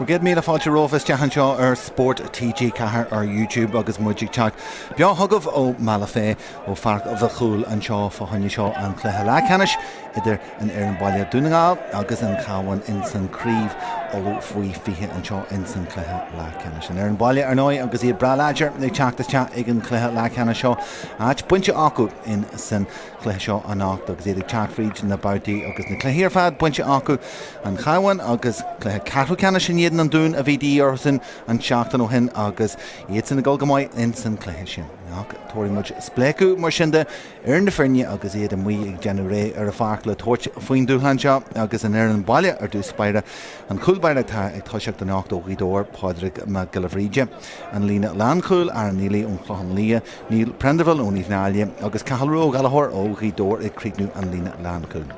Bhur gcéad míle fáilte romhaibh isteach anseo ar Spórt TG4 ar YouTube agus muid ag teacht beo chugaibh ó mBealach Féich, ó Pháirc Mhic Cumhaill anseo fá choinne seo an chluiche leathcheannais idir an fhoireann baile Dún na nGall agus an Cabhán ins an Craobh Uladh Faoi 20 anseo ins an chluiche leathcheannais. An fhoireann baile ar ndóigh agus iad breá láidir ag teacht isteach ag an chluiche leathcheannais seo, áit bainte acu in san chluiche seo anocht agus iad ag teacht fríd na babhtaí agus na cluichí ar fad bainte acu, an Cabhán agus cluiche ceathrú ceannais in éadan an Dúin a bhí de dhíth orthusan an tseachtain ó shin agus iadsan ag dul go maith ins an chluiche sin. Ach tabharfaidh muid spléachadh mar sin de ar na foirne agus iad amuigh ag déanamh réidh ar an pháirc le tabhairt faoin dúshlán seo agus an fhoireann baile ar dtús báire, an cúl báire atá ag toiseacht anocht ó Ghaoth Dobhair, Pádraig Mac Giolla Bhríde, an líne lánchúil, Aaron Neely ón Chlochán Liath, Neil Prendeville ó Naomh Náille agus Cathal Rua Ó Gallchóir ó Ghaoth Dobhair ag críochnú an líne lánchúil.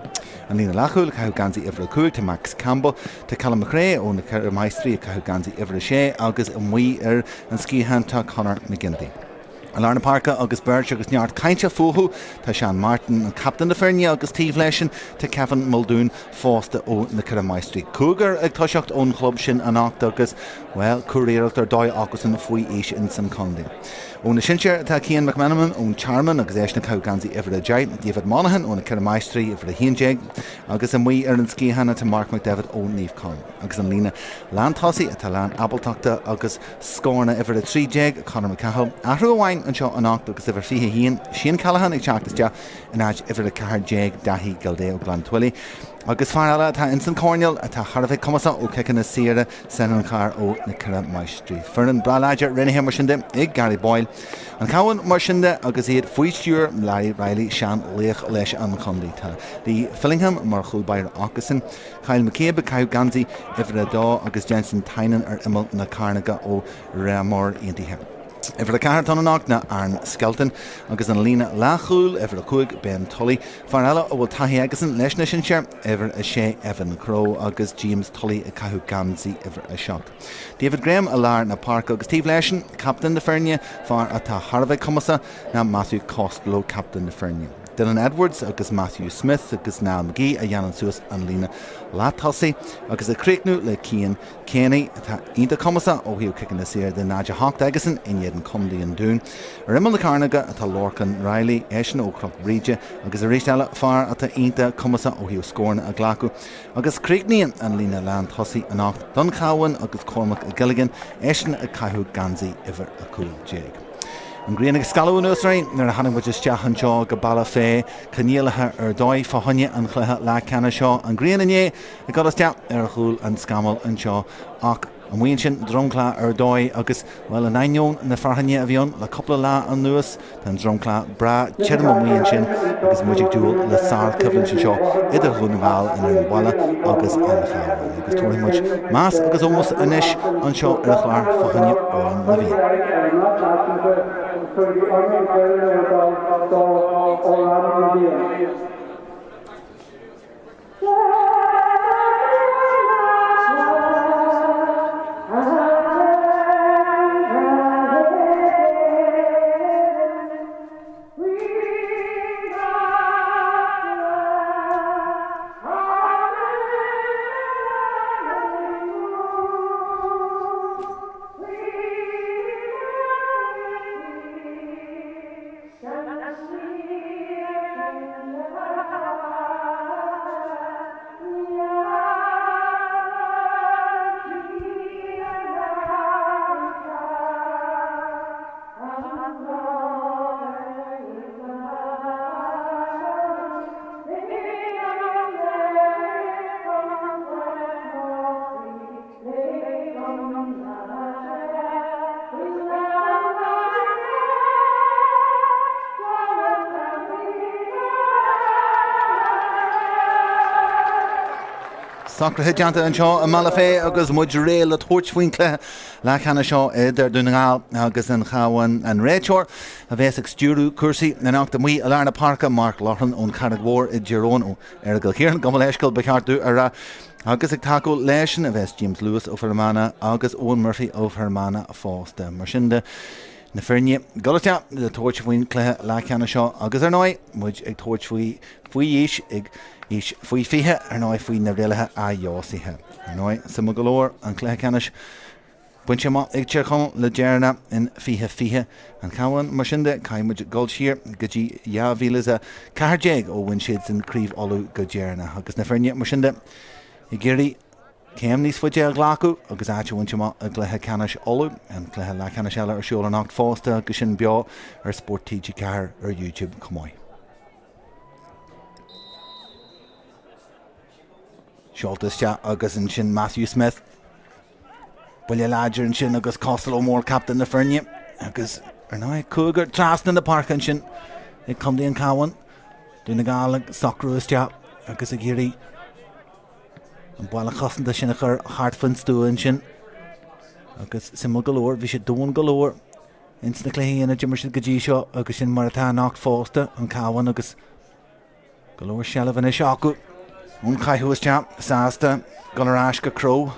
An líne leathchúil ag caitheamh geansaí uimhir 5 tá Max Campbell, tá Callum McRae ó na Ceithre Máistrí ag caitheamh geansaí uimhir 6 agus amuigh ar an sciathán tá Conor McGinty. I lár na páirce agus beirt agus neart cainte fúthu tá Seán Martin, an captaen na foirne agus taobh leisean tá Kevin Muldoon fosta ó na Ceithre Máistrí. Cúigear ag toiseacht ón chlub sin anocht agus, bhuel, curiarracht ar dóigh acusan faoi aois ins an chontae. Ó na sinsir tá Cian McMenamin ón Tearmann agus eisean ag caitheamh geansaí uimhir 10, David Monaghan ó na Ceithre Máistrí, uimhir 11, agus amuigh ar an sciathán atá Mark McDevitt ó Naomh Conn. Agus an líne lántosaigh atá lán ábaltachta agus scóranna, uimhir 13, Conor McCahill. Athrú amháin anseo anocht agus uimhir 21, Shane Callaghan ag teacht isteach in áit uimhir 14, Daithí Gildea ó Ghleann tSúilí. Agus fear eile atá ins an choirnéal atá thar a bheith cumasach ó chiceanna saora, Senan Carr ó na Ceithre Máistrí. Foireann breá láidir roghnaithe mar sin de ag Gary Boyle. An Cabhán mar sin de agus iad faoi stiúir Larry Reilly, sean-laoch leis an chontae. Tá Lee Fillingham mar chúl báire acusan, Kyle McCabe ag caitheamh geansaí uimhir 2 agus Jensen Tynan ar imeall na cearnóige ó Ráth Mór Aontaithe. Uimhir 4 atá ann anocht ná Aaron Skelton agus an líne leathchúil, uimhir 5 Ben Tully. Fear eile a bhfuil taithí aigesan leis na sinsir, uimhir 6 Evan Crowe agus James Tully ag caitheamh geansaí uimhir 7. David Graham i lár na páirce agus taobh leisean, captaen na foirne, fear atá thar a bheith cumasach, ná Matthew Costello, captaen na foirne. Dylan Edwards agus Matthew Smith agus Niall McGee a dhéanann suas an líne leath-tosaigh agus ag críochnú le Cian Kenny, atá iontach cumasach ó thaobh ciceanna saora de, 0-8 aigesan in éadan Contae an Dúin. Ar imeall na cearnóige atá Lorcan Reilly, eisean ó Chnoc Bríde, agus arís eile fear atá iontach cumasach ó thaobh scóranna a ghlacadh. Agus críochnaíonn an líne lán tosaigh anocht don Chabhán agus Cormac Gilligan, eisean ag caitheamh geansaí uimhir 15. An ghrian ag scalladh anuas orainn nuair a tháinig muid isteach anseo go Bealach Féich, coinníollacha ar dóigh fá choinne an chluiche leathcheannais seo. An ghrian inné ag dul isteach ar chúl an scamaill anseo ach amuigh ansin dromchla ar dóigh agus, bhuel, in ainneoin na fearthainne a bhí ann le cúpla lá anuas, tá an dromchla breá tirim amuigh ansin agus muid ag dúil le sárchoimhlint anseo idir Dhún na nGall an fhoireann bhaile agus an Chabhán. Agus tabharfaidh muid meas agus ómós anois anseo ar an chlár fá choinne Amhrán na bhFiann. Socruithe déanta anseo i mBealach Féich agus muid réidh le tabhairt faoin chluiche leathcheannais seo idir Dún na nGall agus an Chabhán. An réiteoir a bheas ag stiúradh cúrsaí anocht amuigh i lár na páirce, Mark Loughlin ón Charraig Mhór i dTír Eoghain, ó Errigal Ciarán, gabh mo leithscéal, ba cheart domh a rá. Agus ag tacú leisean a bheas James Lewis ó Fear Manach agus Owen Murphy ó Fear Manach fosta. Mar sin de, na foirne ag dul isteach le tabhairt faoin chluiche leathcheannais seo agus ar ndóigh, muid ag tabhairt faoi faoi aois ag aois faoi 20 ar ndóigh faoi na rialacha athdheosaithe. Ar ndóigh, suimiúil go leor, an cluiche ceannais bainte amach ag Tír Chonaill le deireanas in 2020. An Cabhán, mar sin de, caithfidh muid dul siar go dtí 2014 ó bhain siadsan Craobh Uladh go deireanach. Agus na foirne, mar sin de, ag iarraidh céim níos faide a ghlacadh agus áit a bhaint amach i gcluiche ceannais Uladh, an cluiche leathcheannais eile ar siúl anocht fosta agus sin beo ar Spórt TG4 ar YouTube chomh maith. Seolta isteach agus ansin Matthew Smith. Buille láidir ansin agus Costello Mór captaen na foirne agus ar ndóigh cúigear trasna na páirce ansin ag Contae an Chabháin. Dún na nGall ag socrú isteach agus ag iarraidh an balla cosanta sin a chur thart faoin stua ansin. Agus suimiúil go leor, bhí siad domhain go leor ins na cluichí ina d'imir siad go dtí seo agus sin mar atá anocht fosta, an Cabhán agus go leor seilbh anois acu. Ón chaitheamh isteach, sásta dul ar ais go Crowe.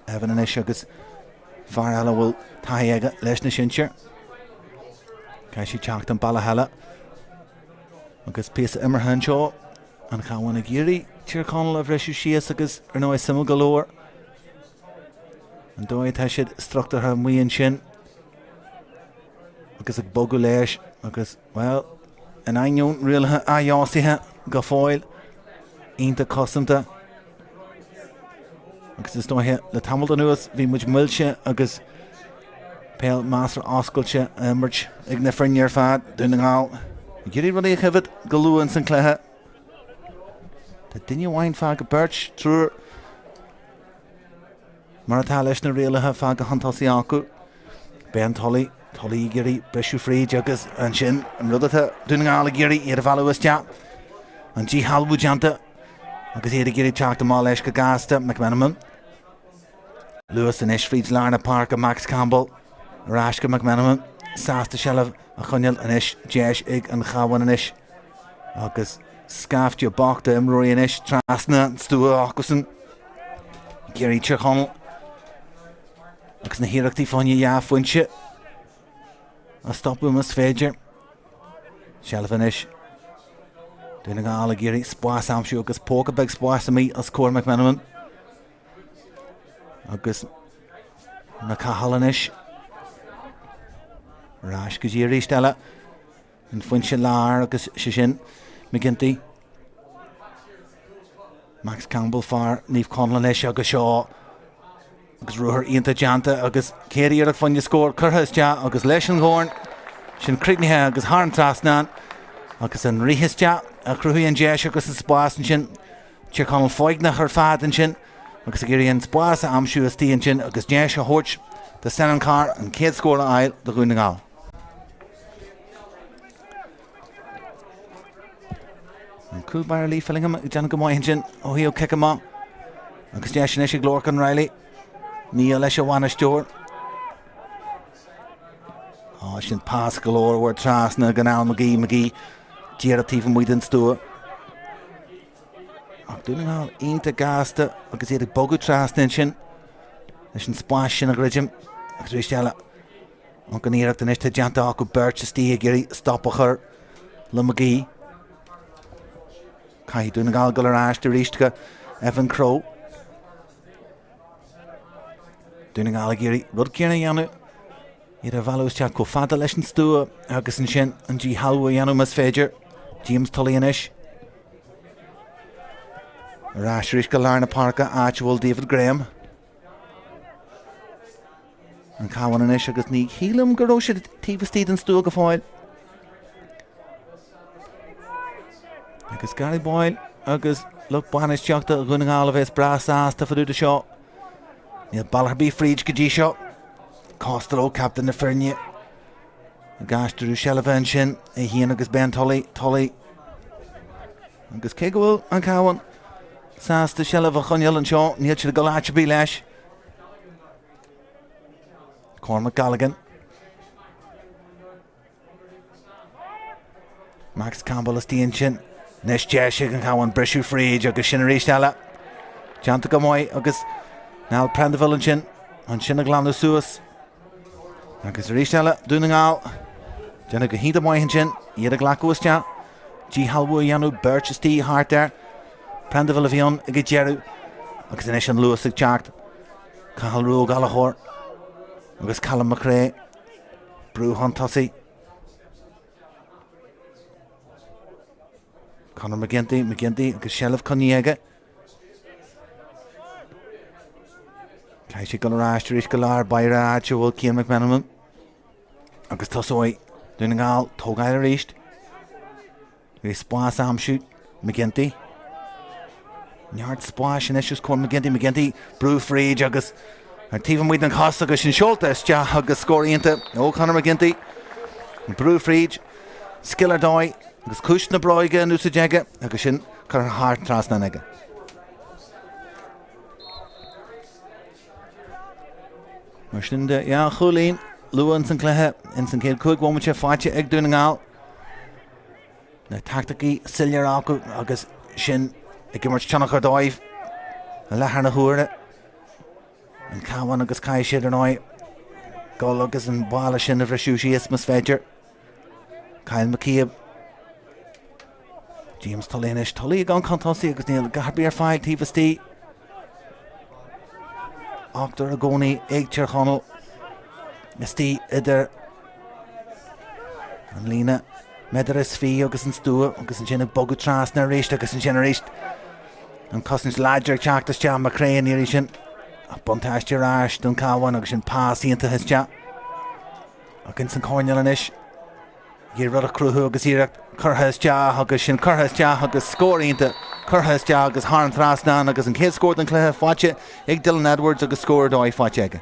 Evan anois agus fear eile a bhfuil taithí aige leis na sinsir. Caithfidh siad teacht an bealach eile. Agus píosa imeartha anseo, an Cabhán ag iarraidh Tír Chonaill a bhriseadh síos agus ar ndóigh suimiúil go leor an dóigh atá siad struchtúrtha amuigh ansin agus ag bogadh leis agus, bhuel, in ainneoin rialacha athfheabhsaithe go fóill, iontach cosanta. Agus is dóiche le tamall anuas bhí muid millte agus peil measartha oscailte á imirt ag na foirne ar fad, Dún na nGall ag iarraidh rudaí a choimhéad go luath ins an cluiche. Tá duine amháin fágtha, beirt, triúr, mar atá leis na rialacha fágtha chun tosaigh acu. Ben Tully, Tully ag iarraidh briseadh fríd agus ansin an rud atá Dún na nGall ag iarraidh iad a mhealladh isteach. An díshealbhú déanta agus iad ag iarraidh teacht amach leis go gasta, McMenamin. Luas anois fríd lár na páirce Max Campbell ar ais go McMenamin. Sásta seilbh a choinneáil anois, deis ag an Chabhán anois agus scaifte bocht d'imreoirí anois trasna an stua acusan. Ag iarraidh Tír Chonaill agus na hiarrachtaí fá choinne dhá phointe a stopadh más féidir. Seilbh anois. Dún na nGall ag iarraidh spás a aimsiú agus póca beag spáis amuigh os comhair McMenamin. Agus McCahill anois. Ar ais go dtí arís eile. An foinse láir agus sé sin McGinty. Max Campbell fear Naomh Conaill anois agus seo agus ruathar iontach déanta agus chéad iarracht fá choinne scór curtha isteach agus leis an dhorn sin críochnaithe agus thar an trasnán agus an rith isteach a chruthaigh an deis agus an spás ansin. Tír Chonaill foighneach ar fad ansin agus ag iarraidh an spás a aimsiú istigh ansin agus deis a thabhairt do Senan Carr an chéad scór a fháil do Dhún na nGall. An cúl báire Lee Fillingham ag déanamh go maith ansin ó thaobh cic amach. Agus deis anois ag Lorcan Reilly. Níl leis an bhainisteoir. Á, sin pas glórmhar trasna go Niall McGee. McGee díreach taobh amuigh den stua. Ach Dún na nGall iontach gasta agus iad ag bogadh trasna ansin leis an spás sin a dhruidim agus arís eile Ach an iarracht anois tá déanta acu beirt istigh ag iarraidh stop a chur le McGee. Caithfidh Dún na nGall dul ar ais arís go Evan Crowe. Dún na nGall ag iarraidh rud céanna a dhéanamh. Iad a mhealladh isteach chomh fada leis an stua agus ansin an díshealbhú a dhéanamh más féidir. James Tully anois. Ar ais arís go lár na páirce áit a bhfuil David Graham. An Cabhán anois agus ní shílim go raibh siad taobh istigh den stua go fóill. Agus Gary Boyle agus lucht bainistíochta Dhún na nGall a bheas breá sásta fá dtaobh de seo. Níl bealach ar bith fríd go dtí seo. Costello, captaen na foirne, ag aistriú seilbhe ansin, é féin agus Ben Tully, Tully. Agus cé go bhfuil an Cabhán sásta seilbh a choinneáil anseo, níl siad ag dul áit ar bith leis. Cormac Galligan. Max Campbell istigh ansin. Anois deis ag an Chabhán briseadh fríd agus sin arís eile. Déanta go maith agus Niall Prendeville ansin. Ansin a ghlanadh suas. Agus arís eile, Dún na nGall. Déanamh go hiontach maith ansin. Iad a ghlacadh isteach. Díshealbhú a dhéanamh beirt istigh thart air. Prendeville a bhí ann ag an deireadh. Agus anois an luas ag teacht. Cathal Rua Ó Gallchóir agus Callum McRae. Brú chun tosaigh. Conor McGinty, McGinty agus seilbh coinnithe aige. Caithfidh sé dul ar ais arís go lár báire áit a bhfuil Cian McMenamin. Agus tosóidh Dún na nGall tógáil arís. Bhí spás a aimsiú McGinty. Neart spáis anois os comhair McGinty. McGinty brú fríd agus ar taobh amuigh den chos agus sin seolta isteach agus scór iontach ó Conor McGinty. Brú fríd, scil ar dóigh agus cluais na bróige in úsáid aige agus sin curtha thar an trasnán aige. Mar sin de, dhá chúilín luath ins an cluiche, ins an chéad 5 bhomaite faighte ag Dún na nGall. Na taicticí soiléir acu agus sin ag imirt tionchar dóibh i láthair na huaire. An Cabhán agus caithfidh siad ar ndóigh dul agus an balla sin a bhriseadh síos más féidir. Kyle McCabe. James Tully anois. Tully ag dul chun tosaigh agus níl a dhath ar bith ar fáil taobh istigh. Ochtar i gcónaí ag Tír Chonaill istigh idir an líne méadar is fiche agus an stua agus ansin ag bogadh trasna arís agus ansin arís an cosaint láidir ag teacht isteach McCrea an iarraidh sin ach buntáiste ar ais don Cabhán agus sin pas iontach isteach ach ins an coirnéal anois Ag iarraidh rud a chruthú agus iarracht curtha isteach agus sin curtha isteach agus scór iontach curtha isteach agus thar an trasnán agus an chéad scór den chluiche faighte ag Dylan Edwards agus scór ar dóigh faighte aige.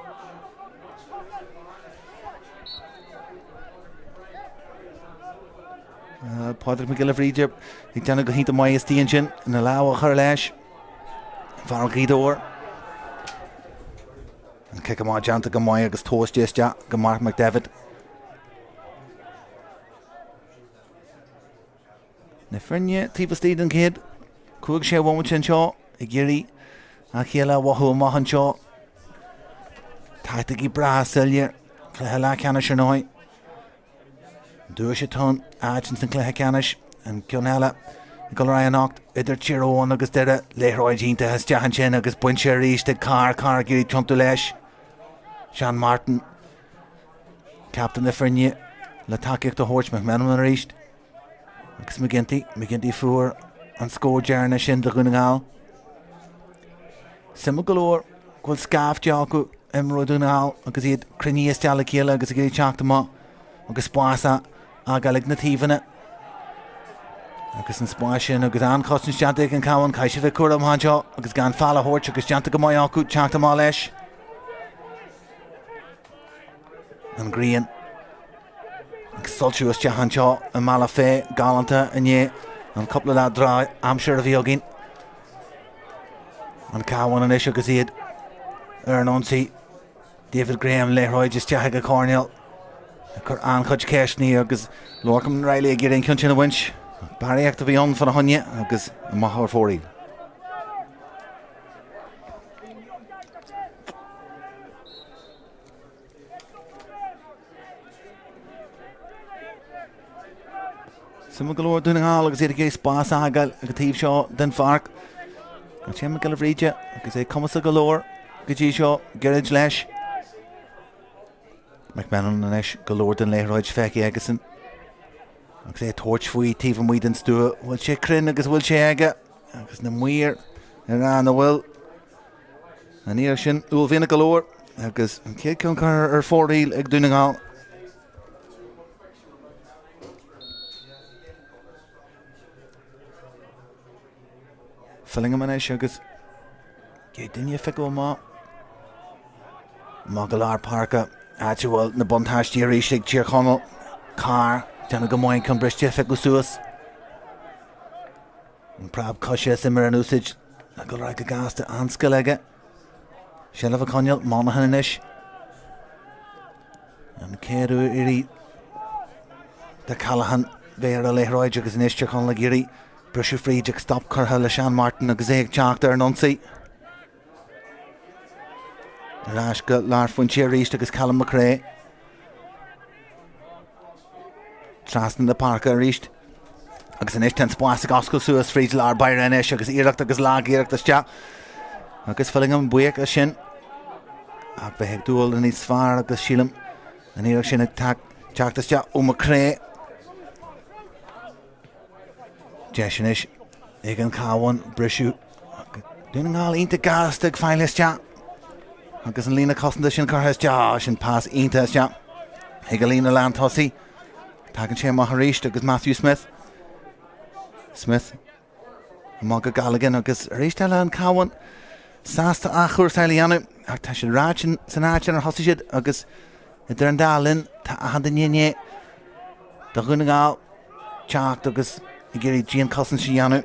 Pádraig Mac Giolla Bhríde ag déanamh go hiontach maith istigh ansin ina lámh a chur leis. Fear Ghaoth Dobhair. An cic amach déanta go maith agus tomhaiste isteach go Mark McDevitt. Na foirne taobh istigh den chéad 5 6 bhomaite anseo ag iarraidh a chéile a mhothú amach anseo. Taicticí breá soiléir, cluiche leathcheannais ar ndóigh. Duais atá ann, áit ins an cluiche ceannais, an ceann eile ag dul ar aghaidh anocht idir Tír Eoghain agus Doire, liathróid iontach isteach ansin agus bainte arís ag Carr, Carr ag iarraidh tiontú leis. Seán Martin, captaen na foirne, le tacaíocht a thabhairt, McMenamin arís agus McGinty, McGinty fuair an scór deireanach sin do Dhún na nGall. Suimiúil go leor go bhfuil scaifte acu imreoirí Dhún na nGall agus iad cruinnithe isteach le chéile agus ag iarraidh teacht amach agus spás a fhágáil ag na taobhanna. Agus an spás sin agus an-chosaint déanta ag an Cabhán, caithfidh siad bheith cúramach anseo agus gan feall a thabhairt agus déanta go maith acu teacht amach leis. An ghrian ag soilsiú isteach anseo i mBealach Féich, galánta inné an cúpla lá drochaimsir a bhí againn. An Cabhán anois agus iad ar an ionsaí. David Graham liathróid isteach ag an choirnéal. Ag cur an-chuid ceisteanna agus Lorcan Reilly ag iarraidh an ceann sin a bhaint. Barraíocht a bhí ann fána choinne agus amach ar fóraoil. Suimiúil go leor Dún na nGall agus iad ag iarraidh spás a fhágáil ag an taobh seo den pháirc. Shane Mac Giolla Bhríde agus é cumasach go leor go dtí seo, gairid leis. McMenamin anois go leor den liathróid feicthe aigesan. Agus é ag tabhairt faoi taobh amuigh den stua. Bhfuil sé cruinn agus bhfuil sé aige agus na maoir ar an a bhfuil. An iarraidh sin uaillmhianach go leor agus an chéad ceann curtha ar fóraoil ag Dún na nGall. Fillingham anois agus cé duine a phiocadh amach. Amach go lár páirce, áit a bhfuil na buntáistí arís ag Tír Chonaill. Carr, déanamh go maith an ceann briste a phiocadh suas. An preab coise is imir in úsáid le dul ar aghaidh go gasta, an-scil aige. Seilbh a choinneáil, Monaghan anois. An chéad iarraidh do Callaghan bheith ar an liathróid agus anois Tír Chonaill ag iarraidh briseadh fríd ag stop curtha le Seán Martin agus é ag teacht ar an ionsaí. Ar ais go lár phointe arís agus Callum McRae. Trasna na páirce arís. Agus anois tá an spás ag oscailt suas fríd lár báire anois agus iarracht agus lag iarracht isteach. Agus Fillingham buíoch as sin. Ach bheith ag dúil le níos fearr agus sílim an iarracht sin ag teacht isteach ó McCrea. Deis anois ag an Cabhán briseadh. Dún na nGall iontach gasta ag fáil isteach. Agus an líne cosanta sin curtha isteach. Sin pas iontach isteach ag an líne lántosaigh. Tagann sé amach arís agus Matthew Smith. Smith amach go Galligan agus arís eile an Cabhán sásta athchúrsáil a dhéanamh ach tá siad ar ais san áit inar thosaigh siad agus idir an dá linn tá achan duine i ndiaidh do Dhún na nGall teacht agus ag iarraidh dianchosaint a dhéanamh.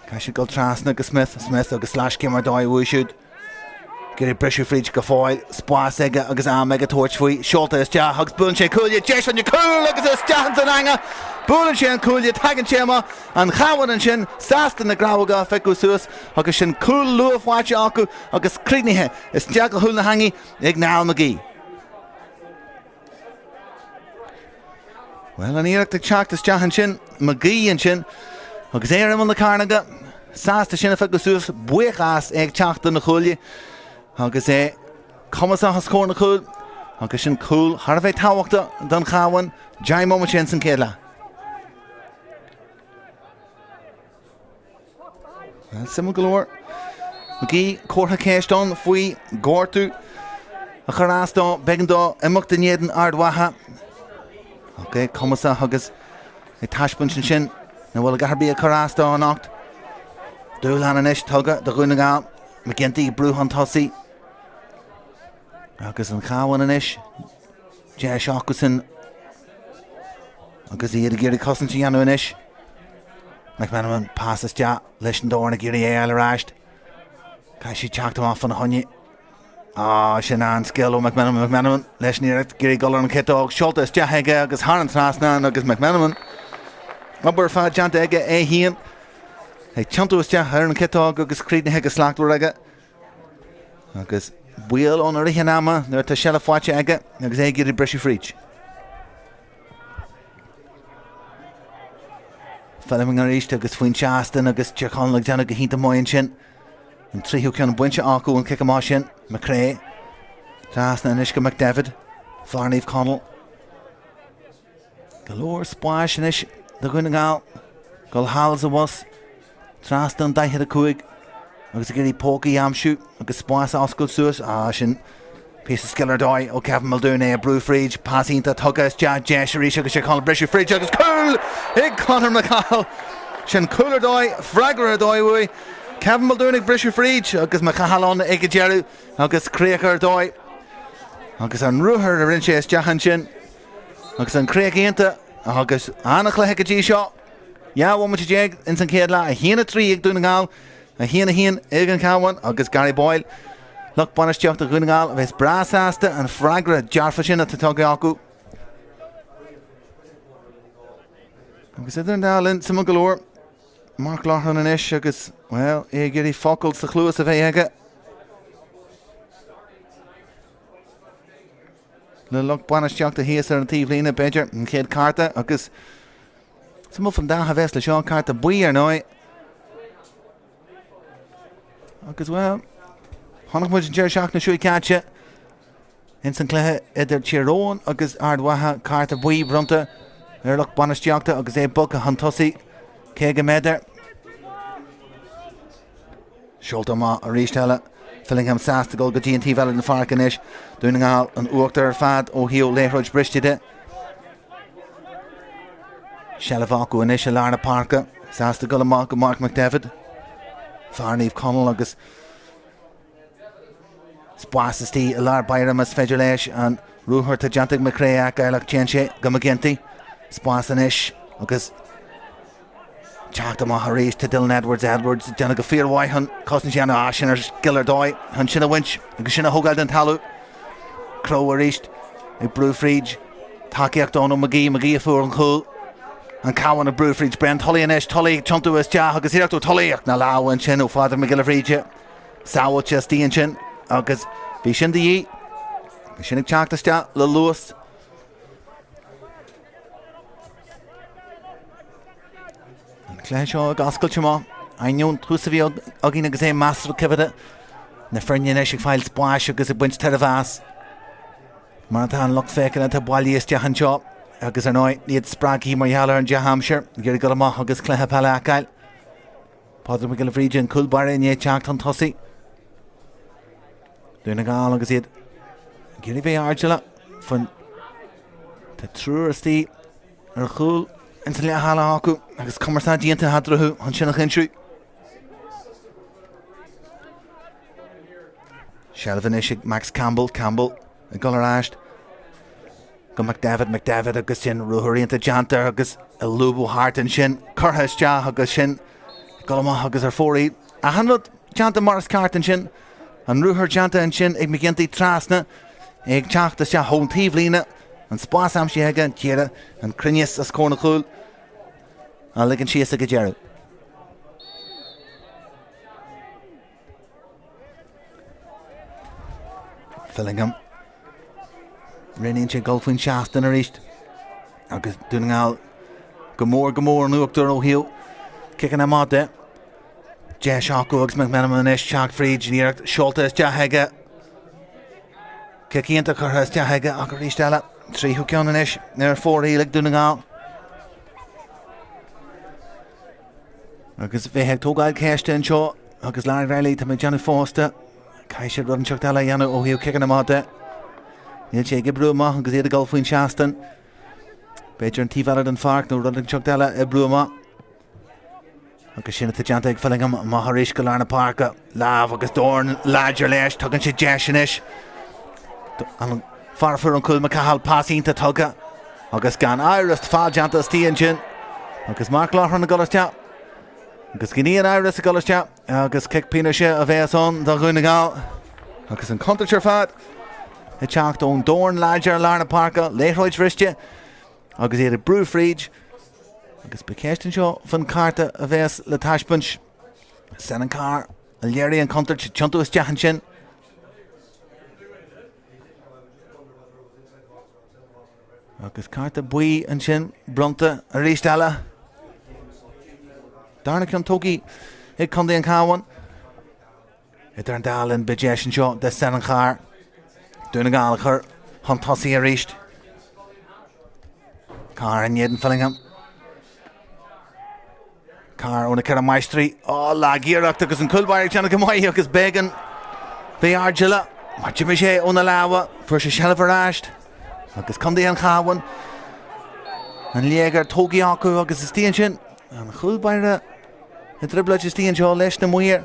Caithfidh siad dul trasna go Smith, Smith agus sleaschéim ar dóigh uaidh siúd. Ag iarraidh briseadh fríd go fóill, spás aige agus am aige tabhairt faoi, seolta isteach agus buaileann sé cuaille, deis an cúl agus isteach ins an eangach! Buaileann sé an cuaille, tagann sé amach, an Cabhán ansin sásta na grabhóga a phiocadh suas agus sin cúl luath faighte acu agus críochnaithe isteach i gcúl na heangaí ag Niall McGee. Bhuel, an iarracht ag teacht isteach ansin, McGee ansin, agus é ar imeall na cearnóige, sásta sin a phiocadh suas, buíoch as é ag teacht do na cuaillí, agus é cumasach os comhair na cúil, agus sin cúl thar a bheith tábhachtach don Chabhán, 10 mbomaite ins an chéad leath. Suimiúil go leor. McGee, comhartha ceiste ann faoi ghortú a chuir as dó. B'éigean dó imeacht in éadan Ard Mhacha. Ach é cumasach agus ag taispeáint ansin nach bhfuil a dhath ar bith ag cur as dó anocht. Dúshlán anois tugtha do Dhún na nGall. McGinty ag brú chun tosaigh. Agus an Cabhán anois. Deis acusan agus iad ag iarraidh cosaint a dhéanamh anois. McMenamin pas isteach leis an dorn ag iarraidh é a fháil ar ais. Caithfidh siad teacht amach fána choinne. Á, sin an-scil ó McMenamin. McMenamin leis an iarracht ag iarraidh dul ar an chiotóg. Seolta isteach aige agus thar an trasnán agus McMenamin. Obair ar fad déanta aige é féin. Ag tiontú isteach ar an chiotóg agus críochnaithe go slachtmhar aige. Agus baol ann i rith an ama nuair atá seilbh faighte aige agus é ag iarraidh briseadh fríd. Fleming arís agus faoin seastán agus Tír Chonaill ag déanamh go hiontach maith ansin. An tríú ceann bainte acu an cic amach sin. McCrea. Trasna anois go McDevitt. Fear Naomh Conaill. Go leor spáis anois do Dhún na nGall dul thall is abhus, trasna an 45 agus ag iarraidh pócaí a aimsiú agus spás a oscailt suas. Ah, sin píosa scil ar dóigh ó Kevin Muldoon é ag brú fríd, pas iontach tugtha isteach, deis arís agus Tír Chonaill briseadh fríd agus cúl ag Conor McCahill. Sin cúl ar dóigh, freagra ar dóigh uaidh. Kevin Muldoon ag briseadh fríd agus McCahill ann ag an deireadh agus críoch ar dóigh. Agus an ruathar a rinne sé isteach ansin. Agus an chríoch iontach agus an-chluiche go dtí seo. 12 bhomaite ins an chéad leath, 1-3 ag Dún na nGall, 1-1 ag an Chabhán agus Gary Boyle, lucht bainistíochta Dhún na nGall, a bheas breá sásta an freagra dearfa sin atá tugtha acu. Agus idir an dá linn, suimiúil go leor, Mark Loughlin anois agus, bhuel, é ag iarraidh focal sa chluas a bheith aige. Le lucht bainistíochta thíos ar an taobhlíne, b'fhéidir, an chéad cárta agus suimiúil fán dath a bheas le seo, cárta buí ar ndóigh. Agus bhuel, chonaic muid an deireadh seachtaine seo caite ins an cluiche idir Tír Eoghain agus Ard Mhacha, cárta buí bronnta ar lucht bainistíochta agus é bogtha chun tosaigh 50 méadar. Seolta amach arís eile. Fillingham sásta dul go dtí an taobh eile den pháirc anois. Dún na nGall in uachtar ar fad ó thaobh liathróid briste de. Seilbh acu anois i lár na páirce. Sásta dul amach go Mark McDevitt. Fear Naomh Conaill agus spás istigh i lár báire más féidir leis an ruathar atá déanta ag McCrea a fheiceáil ach téann sé go McGinty. Spás anois agus Teacht amach arís tá Dylan Edwards, Edwards ag déanamh go fíormhaith chun cosaint a dhéanamh. Ah, sin ar scil ar dóigh chun sin a bhaint agus sin a thógáil den talamh. Crowe arís ag brú fríd. Tacaíocht ann ó McGee, McGee a fuair an cúl. An Cabhán ag brú fríd. Brian Tully anois, Tully ag tiontú isteach agus iarracht ó Tully ach na lámha ansin ó Phádraig Mac Giolla Bhríde. Sábháilte istigh ansin agus bhí sin de dhíth. Bhí sin ag teacht isteach le luas. An cluiche seo ag oscailt amach. Ainneoin tús a bhí againn agus é measartha coimhdeach. Na foirne anois ag fáil spáis agus ag baint tairbhe as. Mar atá an lucht féachana atá bailithe isteach anseo agus ar ndóigh iad spreagtha mar gheall ar an dea-aimsir, ag iarraidh dul amach agus cluiche peile a fheiceáil. Pádraig Mac Giolla Bhríde, an cúl báire i ndiaidh teacht chun tosaigh. Dún na nGall agus iad ag iarraidh bheith airdeallach faoin Tá triúr istigh ar chúl ins an leath-halla acu agus cumarsáid iontach eatarthu chun sin a chinntiú. Seilbh anois ag Max Campbell, Campbell ag dul ar ais go McDevitt, McDevitt agus sin ruathar iontach déanta agus ag lúbadh thart ansin, curtha isteach agus sin ag dul amach agus ar fóraoil. Achan rud déanta mar is ceart ansin. An ruathar déanta ansin ag McGinty trasna, é ag teacht isteach ón taobhlíne, an spás aimsithe aige, d'iarraidh an cruinneas os comhair na chúil a ligean síos ag an deireadh. Fillingham. Roghnaíonn sé dul faoin seastán arís agus Dún na nGall go mór go mór in uachtar ó thaobh ciceanna amach de. Deis acu agus McMenamin anois teacht fríd an iarracht seolta isteach aige. Cic iontach curtha isteach aige ach arís eile tríú ceann anois ar fóraoil ag Dún na nGall. Agus bheith ag tógáil ceiste anseo agus Larry Reilly, tá mé ag déanamh fosta. Caithfidh siad rud inteacht eile a dhéanamh ó thaobh ciceanna amach de. Níl sé ag oibriú amach agus iad ag dul faoin seastán. B'fhéidir an taobh eile den pháirc nó rud inteacht eile oibriú amach. Agus sin atá déanta ag Fillingham amach arís go lár na páirce. Lámh agus dorn láidir leis. Tugann sé deis anois. An fear a fuair an cúl McCahill pas iontach tugtha agus gan amhras feall déanta istigh ansin. Agus Mark Loughran ag dul isteach. Agus gan aon amhras ag dul isteach agus cic pionóis a bheas ann do Dhún na nGall. Agus an chontúirt ar fad ag teacht ón dorn láidir i lár na páirce, liathróid bhriste agus iad ag brú fríd. Agus beidh ceist anseo faoin cárta a bheas le taispeáint. Senan Carr a léirigh an chontúirt, tiontú isteach ansin. Agus cárta buí ansin bronnta arís eile. Darna ceann tógtha ag Contae an Chabháin. Idir an dá linn beidh deis anseo do Senan Carr. Dún na nGall a chur chun tosaigh arís. Carr in éadan Fillingham. Carr ó na Ceithre Máistrí. Ó, lag-iarracht agus an cúl báire ag déanamh go maith agus b'éigean bheith airdeallach mar d'imigh sé óna lámha, fuair sé seilbh ar ais agus Contae an Chabháin an léigear tógtha acu agus istigh ansin an chúl báire i dtrioblóid istigh anseo leis na maoir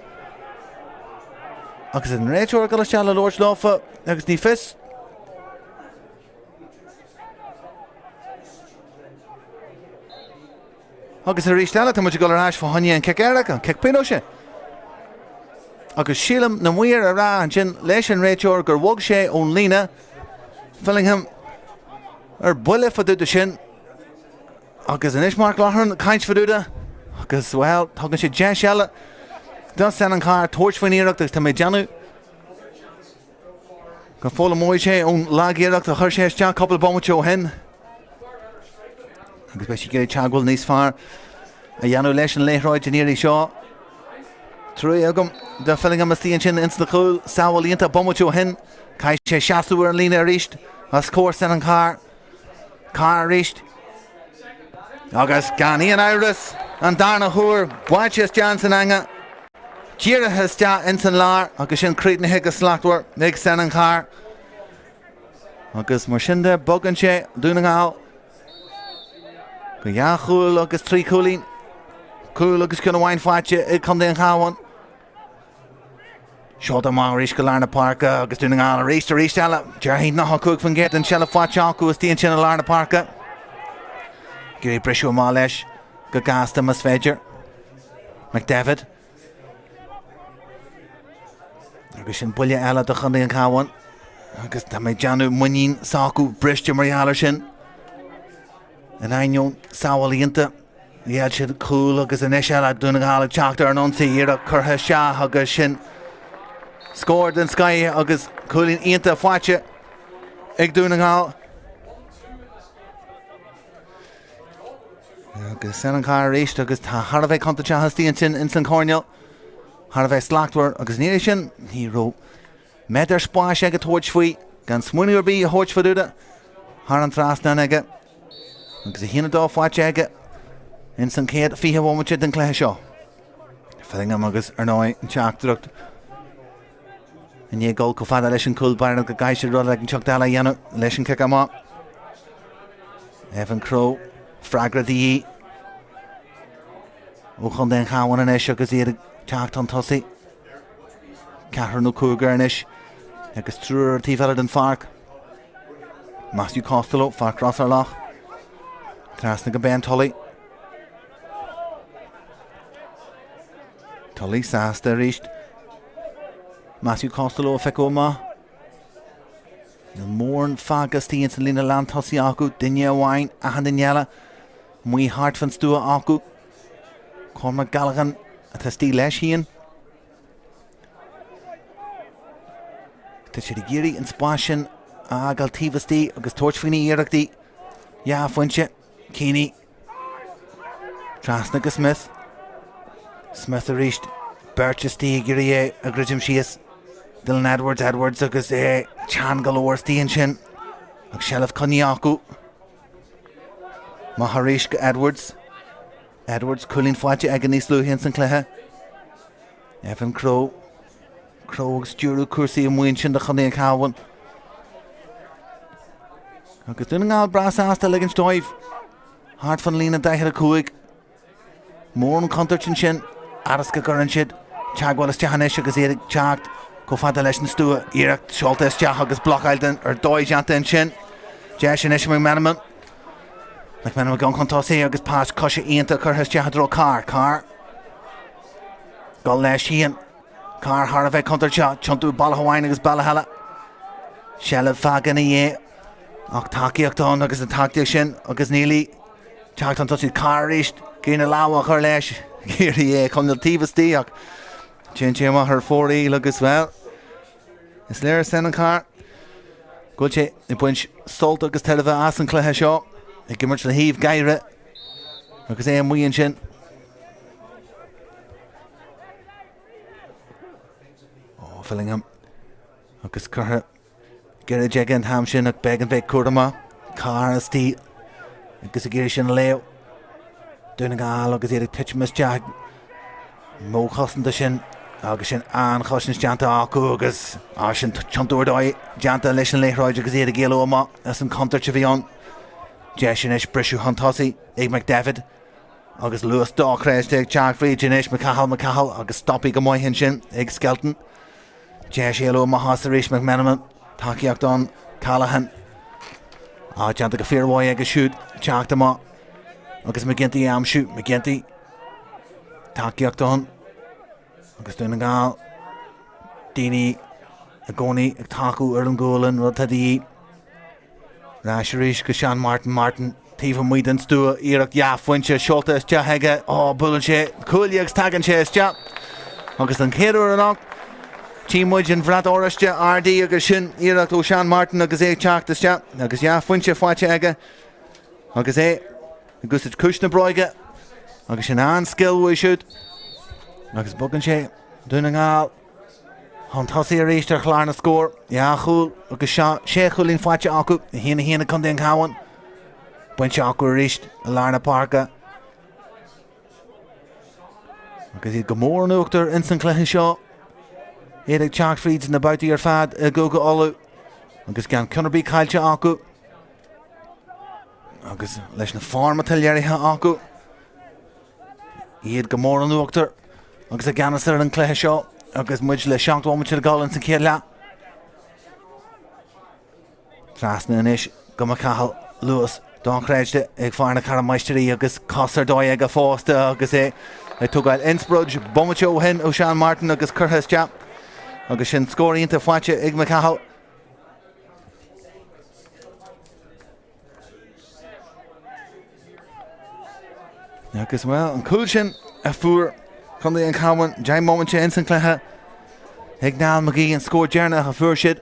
agus an réiteoir ag dul isteach le labhairt leofa agus ní fios Agus arís eile, tá muid ag dul ar ais fá choinne an cic éirice, an cic pionóis. Agus sílim na maoir a rá ansin leis an réiteoir gur bhog sé ón líne, Fillingham ar buile fá dtaobh de sin. Agus anois Mark Loughran ag caint fá dtaobh de. Agus, bhuel, tugann sé deis eile do Senan Carr tabhairt faoin iarracht agus tá mé ag déanamh go bhfoghlaimeoidh sé ón lag-iarracht a chuir sé isteach cúpla bomaite ó shin. Agus beidh sé ag iarraidh teagmháil níos fearr a dhéanamh leis an liathróid an iarraidh seo. Trua agam do Fillingham istigh ansin ins na cúil, sábháil iontach bomaite ó shin. Caithfidh sé seasamh ar an líne arís os comhair Senan Carr. Carr arís. Agus gan aon amhras, an darna huair, buailte isteach ins an eanga. Dírithe isteach ins an lár agus sin críochnaithe go slachtmhar ag Senan Carr. Agus mar sin de, bogann sé Dún na nGall go dhá chúl agus trí chúilín. Cúl agus ceann amháin faighte ag Contae an Chabháin. Seolta amach arís go lár na páirce agus Dún na nGall arís arís eile. Déarfainn 95% den tseilbh faighte acu istigh ansin i lár na páirce. Ag iarraidh briseadh amach leis go gasta más féidir. McDevitt. Agus sin buille eile do Chontae an Chabháin. Agus tá mé ag déanamh muinín s'acu briste mar gheall air sin. In ainneoin sábháil iontach, ghéill siad cúl agus anois eile Dún na nGall ag teacht ar an ionsaí, iarracht curtha isteach agus sin scór den scoith agus cúilín iontach faighte ag Dún na nGall. Agus Senan Carr arís agus tá thar a bheith contúirteach istigh ansin ins an choirnéal. thar a bheith slachtmhar agus ina dhiaidh sin ní raibh méadar spáis aige tabhairt faoi, gan smaoineamh ar bith a thabhairt faoi deara thar an trasnán aige agus 1-2 faighte aige ins an chéad 20 bhomaite den chluiche seo. Fillingham agus ar ndóigh an teachtaireacht i ndiaidh dul chomh fada leis an cúl báire go gcaithfidh siad rud éiginteacht eile a dhéanamh leis an cic amach. Evan Crowe, freagra de dhíth ó Chontae an Chabháin anois agus iad ag teacht chun tosaigh. Ceathrar nó cúigear anois agus triúr ar an taobh eile den pháirc. Matthew Costello, fear Chrosairleach, trasna go Ben Tully. Tully sásta arís. Matthew Costello a phiocadh amach. Níl mórán fágtha istigh ins an líne lántosaí acu, duine amháin, achan duine eile amuigh thart fán stua acu. Cormac Gallaghan atá istigh leis féin. Tá siad ag iarraidh an spás sin a fhágáil taobh istigh agus tabhairt faoi na hiarrachtaí. Dhá phointe. Keaney. Trasna go Smith. Smith arís. Beirt istigh ag iarraidh é a dhruidim síos. Dylan Edwards, Edwards agus é teann go leor istigh ansin. Ach seilbh coinnithe acu. Maith arís go Edwards. Edwards, cúilín faighte aige níos luaithe ins an cluiche. Evan Crowe. Crowe ag stiúradh cúrsaí amuigh ansin do Chontae an Chabháin. Agus Dún na nGall breá sásta ligint dóibh thart fan líne 45. Mór an chontúirt ansin, fhad is go gcuireann siad teagmháil isteach anois agus iad ag teacht chomh fada leis an stua. Iarracht seolta isteach agus blocáil den ar dóigh déanta ansin. Deis anois McMenamin. McMenamin ag dul chun tosaigh agus pas coise iontach curtha isteach i dtreo Carr. Carr. Dul leis féin. Carr thar a bheith contúirteach, tiontú bealach amháin agus bealach eile. Seilbh fágtha ina dhiaidh ach tacaíocht ann agus an tacaíocht sin agus níl í teacht chun tosaigh. Carr arís, ag iarraidh na lámha a chur leis, ag iarraidh é a choinneáil taobh istigh ach téann sé amach ar fóraoil agus, bhuel, is léir Senan Carr go bhfuil sé ag baint sult agus tairbhe as an chluiche seo, ag imirt le haoibh gáire agus é amuigh ansin. Ó, Fillingham agus curtha gairid aige an t-am sin ach b'éigean bheith cúramach. Carr istigh agus ag iarraidh sin a léamh. Dún na nGall agus iad ag titim isteach. Modh cosanta sin agus sin an-chosaint déanta acu agus sin tiontú ar dóigh déanta leis an liathróid agus iad ag éalú amach as an chontúirt a bhí ann. Deis anois briseadh chun tosaigh ag McDevitt. Agus luas dochreidte ag teacht fríd anois, McCahill, McCahill agus stoptha go maith ansin ag Skelton. Deis éalú amach as arís McMenamin, tacaíocht ann, Callaghan. Á, déanta go fíormhaith aige siúd, teacht amach agus McGinty a aimsiú, McGinty. Tacaíocht ann agus Dún na nGall. Daoine i gcónaí ag tacú ar an ghualainn, rud atá de dhíth. Ar ais arís go Seán Martin, Martin taobh amuigh den stua, iarracht dhea-phointe seolta isteach aige, ó, buaileann sé cuaille agus tagann sé isteach. Agus den chéad uair anocht, tchí muid an bhrat oráiste ardaithe agus sin iarracht ó Seán Martin agus é ag teacht isteach agus dhea-phointe faighte aige agus é ag úsáid cúis na bróige agus sin an-scil uaidh siúd agus bogann sé Dún na nGall. Chun tosaigh arís ar chlár na scór, dhá chúl agus seo sé chúilín faighte acu, 1, 1 ag Contae an Chabháin. Bainte acu arís i lár na páirce. Agus iad go mór in uachtar ins an chluiche seo. Iad ag teacht fríd na babhtaí ar fad i gCúige Uladh agus gan ceann ar bith caillte acu. Agus leis na form atá léirithe acu, Iad go mór in uachtar agus i gceannas ar an cluiche seo agus muid le 7 bhomaite le dul ins an chéad leath. Trasna anois go McCahill luas dochreidte ag fear na Ceathrún Máistrí agus cos ar dóigh aige fosta agus é ag tógáil inspioráid bomaite ó shin ó Seán Martin agus curtha isteach agus sin scór iontach faighte ag McCahill. Agus, bhuel, an cúl sin a fuair Contae an Chabháin 10 mbomaite ins an chluiche ag Niall McGee an scór deireanach a fuair siad.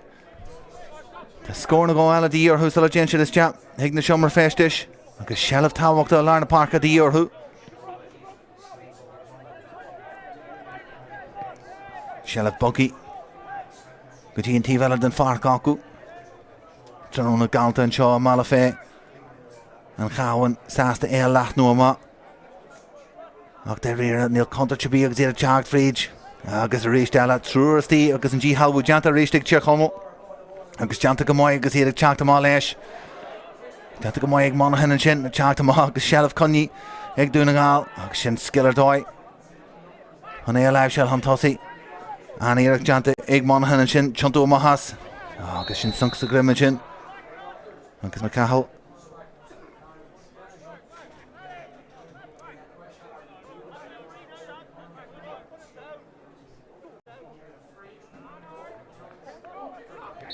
Tá scór nó dhó eile de dhíth orthu sula dtéann siad isteach chuig na seomra feistis agus seilbh tábhachtach i lár na páirce de dhíth orthu. Seilbh bogtha go dtí an taobh eile den pháirc acu. Tráthnóna galánta anseo i mBealach Féich. An Cabhán sásta é a leathnú amach. Ach dáiríre, níl contúirt ar bith agus iad ag teacht fríd. Agus arís eile, triúr istigh agus an díshealbhú déanta arís ag Tír Chonaill. Agus déanta go maith agus iad ag teacht amach leis. Déanta go maith ag Monaghan ansin, ag teacht amach agus seilbh coinnithe ag Dún na nGall. Agus sin scil ar dóigh. Chun é a láimhseáil chun tosaigh. An-iarracht déanta ag Monaghan ansin, tiontú amach as. Agus sin sonc sa ghreim ansin. Agus McCahill.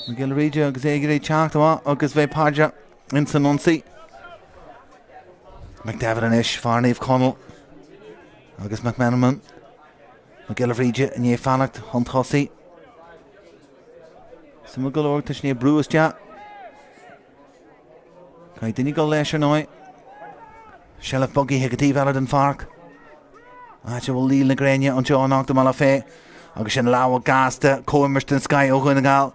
Mac Giolla Bhríde agus é ag iarraidh teacht amach agus bheith páirteach ins an ionsaí. McDevitt anois, fear Naomh Conaill agus McMenamin. Mac Giolla Bhríde i ndiaidh fanacht chun tosaigh. Suimiúil go leor tá sé i ndiaidh brú isteach. Caithfidh duine dul leis ar ndóigh. Seilbh bogtha ag an taobh eile den pháirc. Áit a bhfuil luí na gréine anseo anocht i mBealach Féich. Agus sin lámhach gasta, comhimirt den scoith ó Dhún na nGall.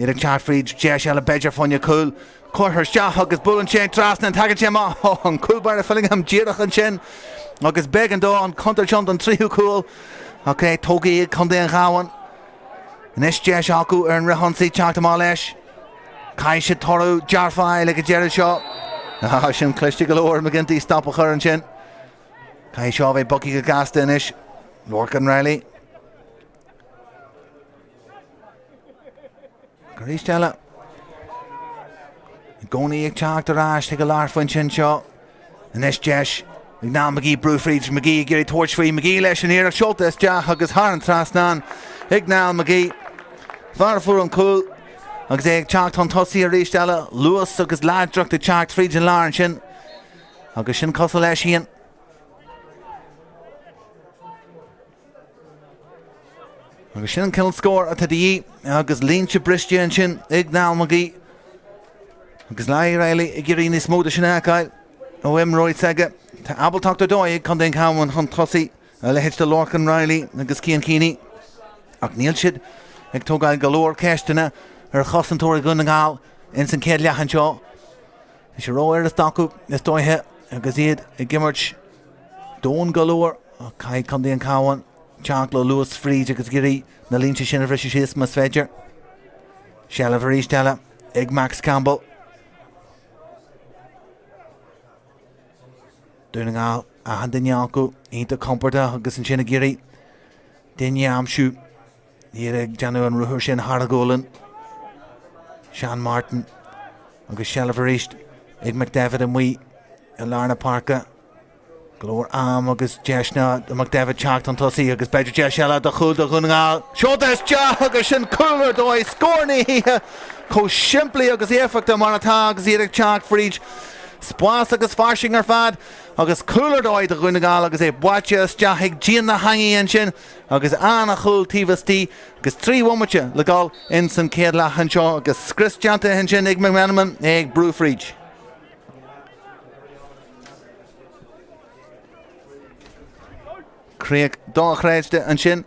Iad ag teacht fríd deis eile b'fhéidir fá choinne cúl. Curtha isteach agus buaileann sé trasna an tagann sé amach. Ó, an cúl báire Fillingham díreach ansin. Agus b'éigean dó an chontúirt sin don tríú cúl. Ach é tógtha ag Contae an Chabháin. Anois deis acu ar an fhrithionsaí teacht amach leis. Caithfidh siad toradh dearfach a fháil ag an deireadh seo. Ah, sin cliste go leor, McGinty stop a chur ansin. Caithfidh seo a bheith bogtha go gasta anois. Lorcan Reilly. Arís eile. I gcónaí ag teacht ar ais ag an lárphointe anseo. Anois deis ag Niall McGee brú fríd McGee ag iarraidh tabhairt faoi McGee leis an iarracht seolta isteach agus thar an trasnán ag Niall McGee. Fear a fuair an cúl agus é ag teacht chun tosaigh arís eile, luas agus láidreacht ag teacht fríd an lár ansin agus sin cosúil leis féin. Agus sin an cineál scór atá de dhíth agus línte briste ansin ag Niall McGee. Agus Larry Reilly ag iarraidh níos mó de sin a fheiceáil ó imreoirí s'aige. Tá ábaltacht ar dóigh ag Contae an Chabháin chun tosaigh, a leithéid de Lorcan Reilly agus Cian Keaney. Ach níl siad ag tógáil go leor ceisteanna ar chosantóirí Dhún na nGall ins an chéad leath anseo. Tá sé rófhurasta acu, is dóiche, agus iad ag imirt domhain go leor. Ach caithfidh Contae an Chabháin teacht le luas fríd agus ag iarraidh na línte sin a bhriseadh síos más féidir. Seilbh arís eile ag Max Campbell. Dún na nGall, achan duine acu iontach compordach agus ansin ag iarraidh duine a aimsiú. Iad ag déanamh an ruathar sin thar a ghualainn. Sean Martin agus seilbh arís ag McDevitt amuigh i lár na páirce. Go leor am agus deiseanna do McDevitt teacht chun tosaigh agus b'fhéidir deis eile do chúl do Dhún na nGall. Seolta isteach agus sin cúl ar dóigh, scór na hoíche chomh simplí agus éifeachtach mar atá agus iad ag teacht fríd spás agus fairsing ar fad agus cúl ar dóigh do Dhún na nGall agus é buailte isteach ag díon na heangaí ansin agus ana-chúl taobh istigh agus 3 bhomaite le dul ins an chéad leath anseo agus scrios déanta ansin ag McMenamin é ag brú fríd. Críoch dochreidte ansin.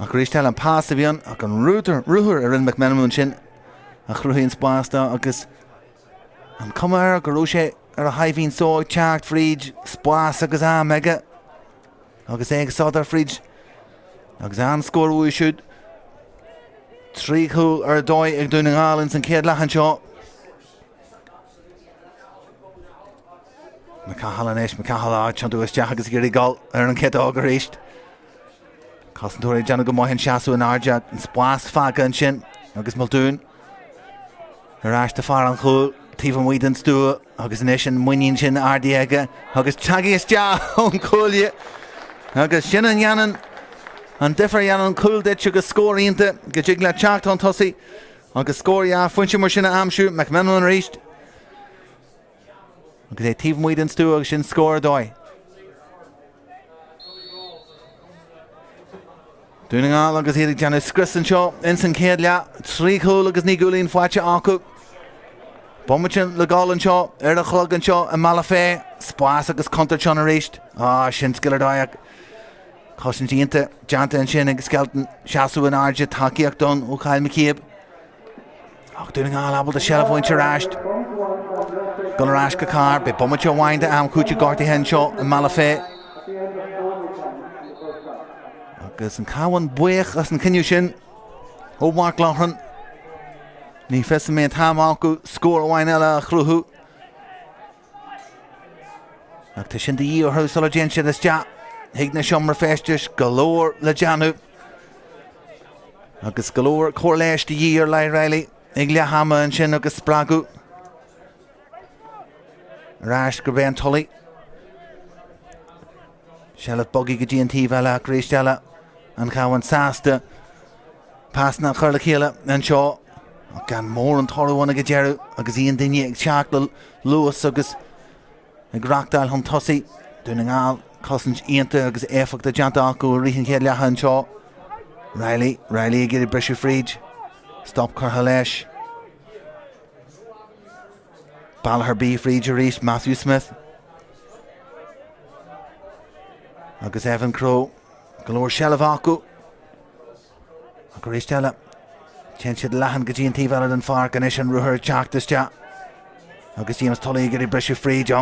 Ach arís eile an pas a bhí ann ach an ruathar a rinne McMenamin ansin a chruthaigh an spás dó agus an cuma air go raibh sé ar a shaimhín só ag teacht fríd spás agus am aige agus é ag sodar fríd agus an-scór uaidh siúd. 3 chúl ar dóigh ag Dún na nGall ins an chéad leath anseo. McCahill anois, McCahill á tiontú isteach agus ag iarraidh dul ar an chiotóg arís. Cosantóirí ag déanamh go maith an seasamh in airde, an spás fágtha ansin agus Muldoon ar ais do fear an chúil taobh amuigh den stua agus anois an muinín sin ardaithe aige agus tagtha isteach ón gcuaille agus sin a dhéanann an difear a dhéanann an cúl duit agus scór iontach go dtig leat teacht chun tosaigh Agus scór dhá phointe mar sin a aimsiú, McMenamin arís agus é taobh amuigh den stua agus sin scór ar dóigh. Dún na nGall agus iad ag déanamh scrios anseo ins an chéad leath, 3 chúl agus 9 gcúilín faighte acu. Bomaite le dhul anseo ar an chlog anseo i mBealach Féich, spás agus contúirt ann arís. Ah, sin scil ar dóigh. Cosaint iontach déanta ansin ag Skelton. Seasamh in airde, tacaíocht ann ó Kyle McCabe. Ach Dún na nGall ábalta seilbh a bhaint ar ais. Dul ar ais go Carr. Beidh bomaite amháin d'am cúitimh gortaithe anseo i mBealach Féich. Agus an Cabhán buíoch as an chinneadh sin ó Mharc Loughran. Ní fios an mbeidh an t-am acu scór amháin eile a chruthú. Ach tá sin de dhíth orthu sula dtéann siad isteach chuig na seomra feistis. Go leor le déanamh agus go leor cóir leighis de dhíth ar Larry Reilly ag leath ama ansin agus spreagadh ar ais go Ben Tully. Seilbh bogtha go dtí an taobh eile ach arís eile an Cabhán sásta pasanna a chur le chéile anseo ach gan mórán toradh ann ag an deireadh agus aon duine ag teacht le luas agus ag reachtáil chun tosaigh. Dún na nGall, cosaint iontach agus éifeachtach déanta acu i rith an chéad leatha anseo. Reilly, Reilly ag iarraidh briseadh fríd. Stop curtha leis. Bealach ar bith fríd arís, Matthew Smith. Agus Evan Crowe. Go leor seilbh acu. Ach arís eile, téann siad leathan go dtí an taobh eile den pháirc anois an ruathar ag teacht isteach. Agus James Tully ag iarraidh briseadh fríd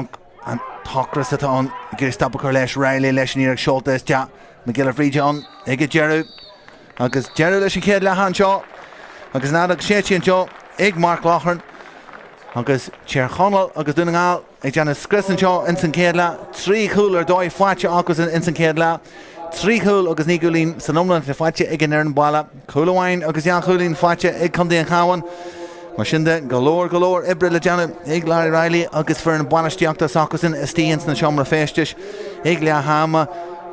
an t-ocras atá ann ag iarraidh stop a chur leis Reilly leis an iarracht seolta isteach. Mac Giolla Bhríde ann ag an deireadh. Agus deireadh leis an chéad leath anseo. Agus an fheadóg séidte anseo ag Marc Loughran. Agus Tír Chonaill agus Dún na nGall ag déanamh scrios anseo ins an chéad leath. 3 chúl ar dóigh faighte acusan ins an chéad leath. 3 chúl agus 9 gcúilín san iomlán atá faighte ag an fhoireann baile. Cúl amháin agus dhá chúilín faighte ag Contae an Chabháin. Mar sin de, go leor, go leor oibre le déanamh ag Larry Reilly agus foireann bainistíochta s'acusan istigh ins na seomra feistis ag leath ama.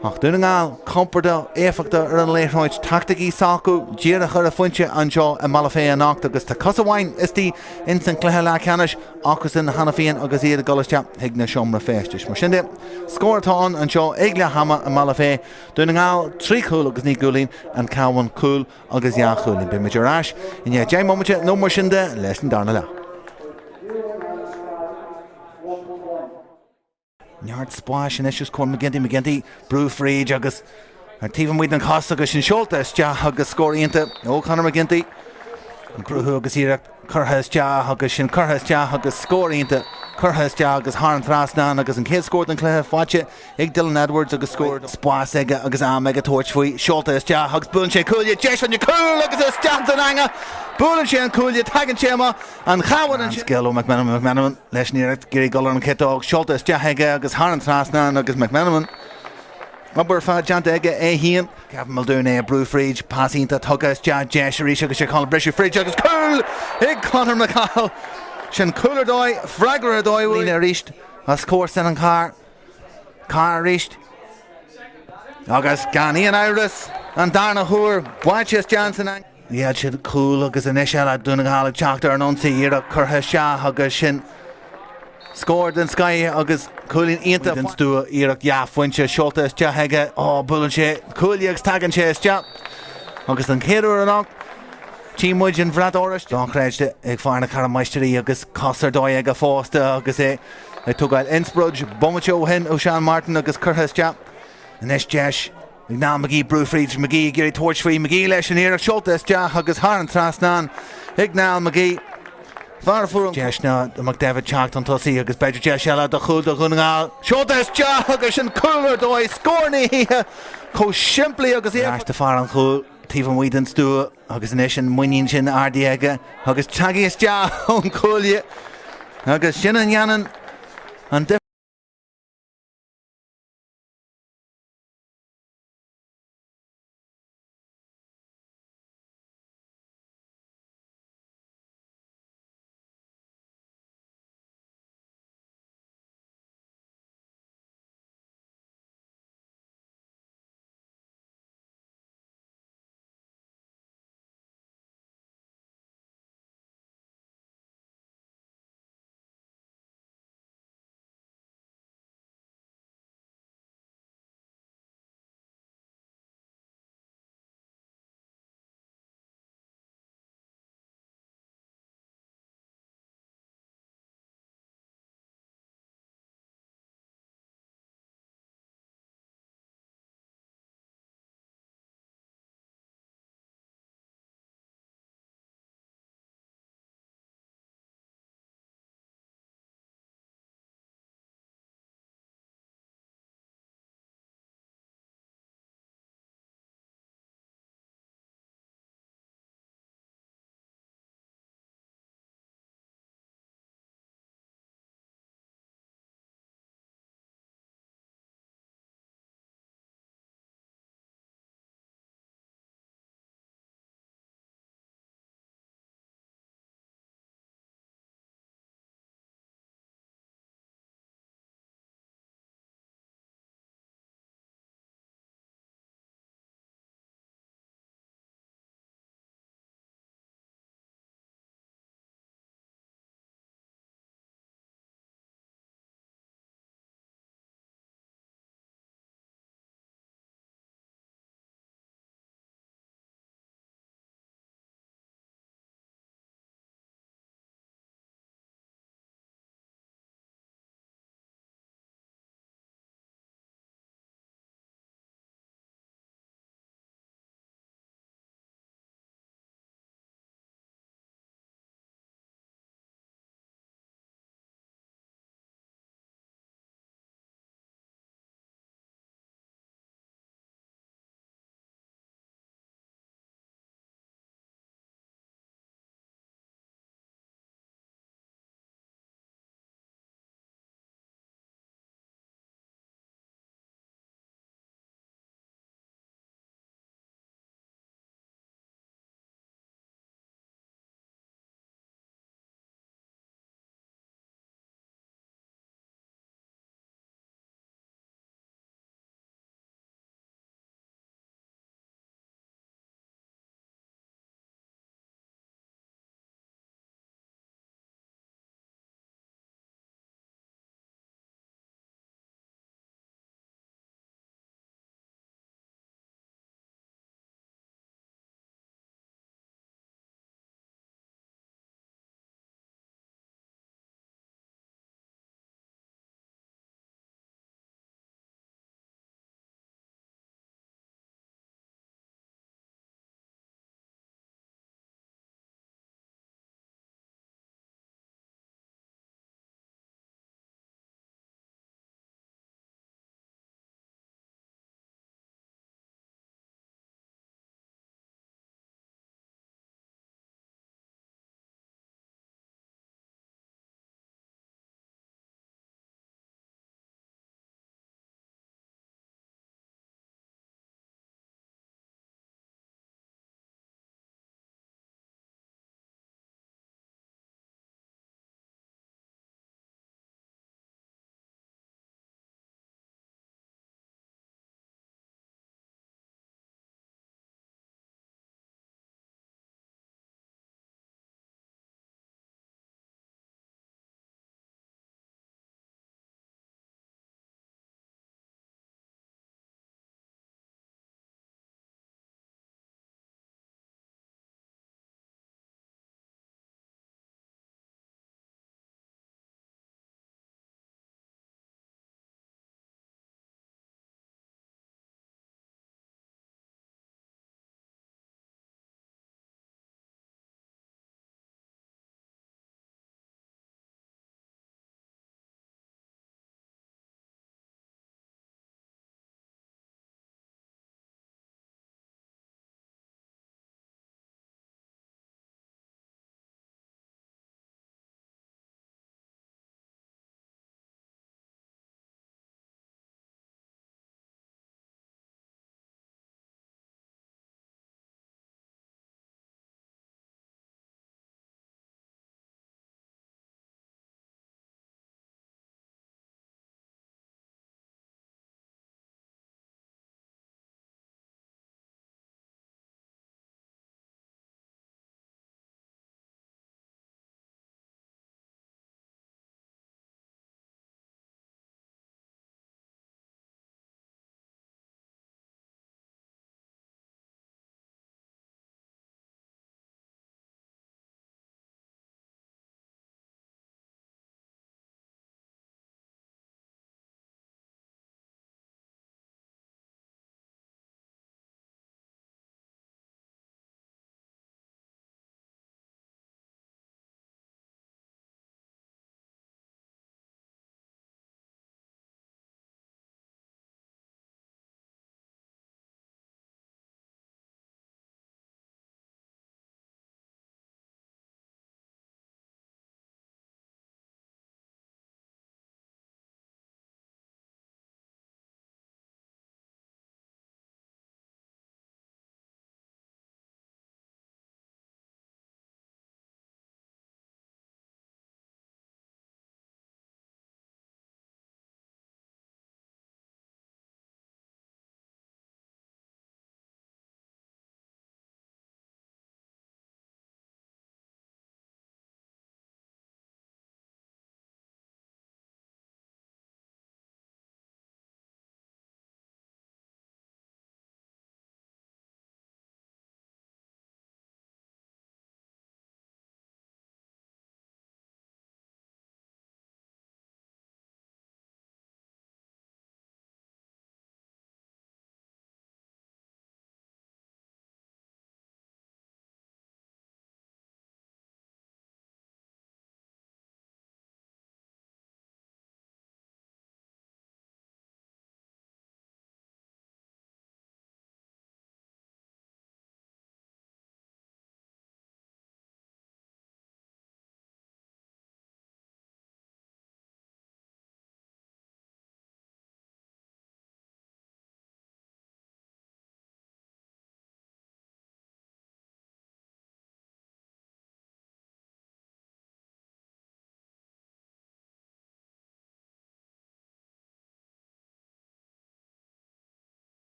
Ach Dún na nGall, compordach, éifeachtach ar an liathróid, teaicticí s'acu díreach ar an phointe anseo i mBealach Féich anocht agus tá cos amháin istigh ins an chluiche leathcheannais acusan cheana féin agus iad ag dul isteach chuig na seomra feistis. Mar sin de, scór atá ann anseo ag leath ama i mBealach Féich, Dún na nGall 3 chúl agus 9 gcúilín, An Cabhán cúl agus dhá chúilín. Beidh muid ar ais i ndiaidh 10 mbomaite nó mar sin de leis an darna leath. Neart spáis anois os comhair McGinty, McGinty brú fríd agus ar taobh amuigh den chos agus sin seolta isteach agus scór iontach ó Conor McGinty. An cruthú agus iarracht curtha isteach agus sin curtha isteach agus scór iontach curtha isteach agus thar an trasnán agus an chéad scór den chluiche faighte ag Dylan Edwards agus scór spás aige agus am aige tabhairt faoi seolta isteach agus buaileann sé cuaille deis an cúl agus isteach san eangach buaileann sé an cuaille tagann sé amach an Cabhán an scéal ó McMenamin McMenamin leis an iarracht ag iarraidh dul ar an chiotóg, seolta isteach aige agus thar an trasnán agus McMenamin obair ar fad déanta aige é féin. Kevin Muldoon é ag brú fríd, pas iontach tugtha isteach, deis arís agus sé Conor briseadh fríd agus cúl ag Conor McCahill. Sin cúl ar dóigh, freagra ar dóigh uaidh. Líne arís os comhair Senan Carr. Carr arís agus gan aon amhras an darna huair buailte isteach san. Gheall siad cúl agus anois eile Dún na nGall ag teacht ar an ionsaí, iarracht curtha isteach agus sin scór den scoith agus cúilín iontach den stua, iarracht dhea-phointe seolta isteach aige, ó buaileann sé cuaille agus tagann sé isteach agus den chéad uair anocht tchí muid an bhrat oráiste dochreidte ag fear na Ceathrún Máistrí agus cos ar dóigh aige fosta agus é ag tógáil inspioráid bomaite ó shin ó Sean Martin agus curtha isteach anois deis Ag Niall McGee brú fríd McGee ag iarraidh tabhairt faoi McGee leis an iarracht seolta isteach agus thar an trasnán ag Niall McGee. Fear a fuair an deis ná do McDevitt teacht chun tosaigh agus b'fhéidir deis eile do chúl do Dhún na nGall. Seolta isteach agus sin cúl ar dóigh, scór na hoíche chomh simplí agus ar ais do fear an chúil taobh amuigh den stua agus anois an muinín sin ardaithe aige agus tagtha isteach ón gcuaille agus sin a dhéanann an difear.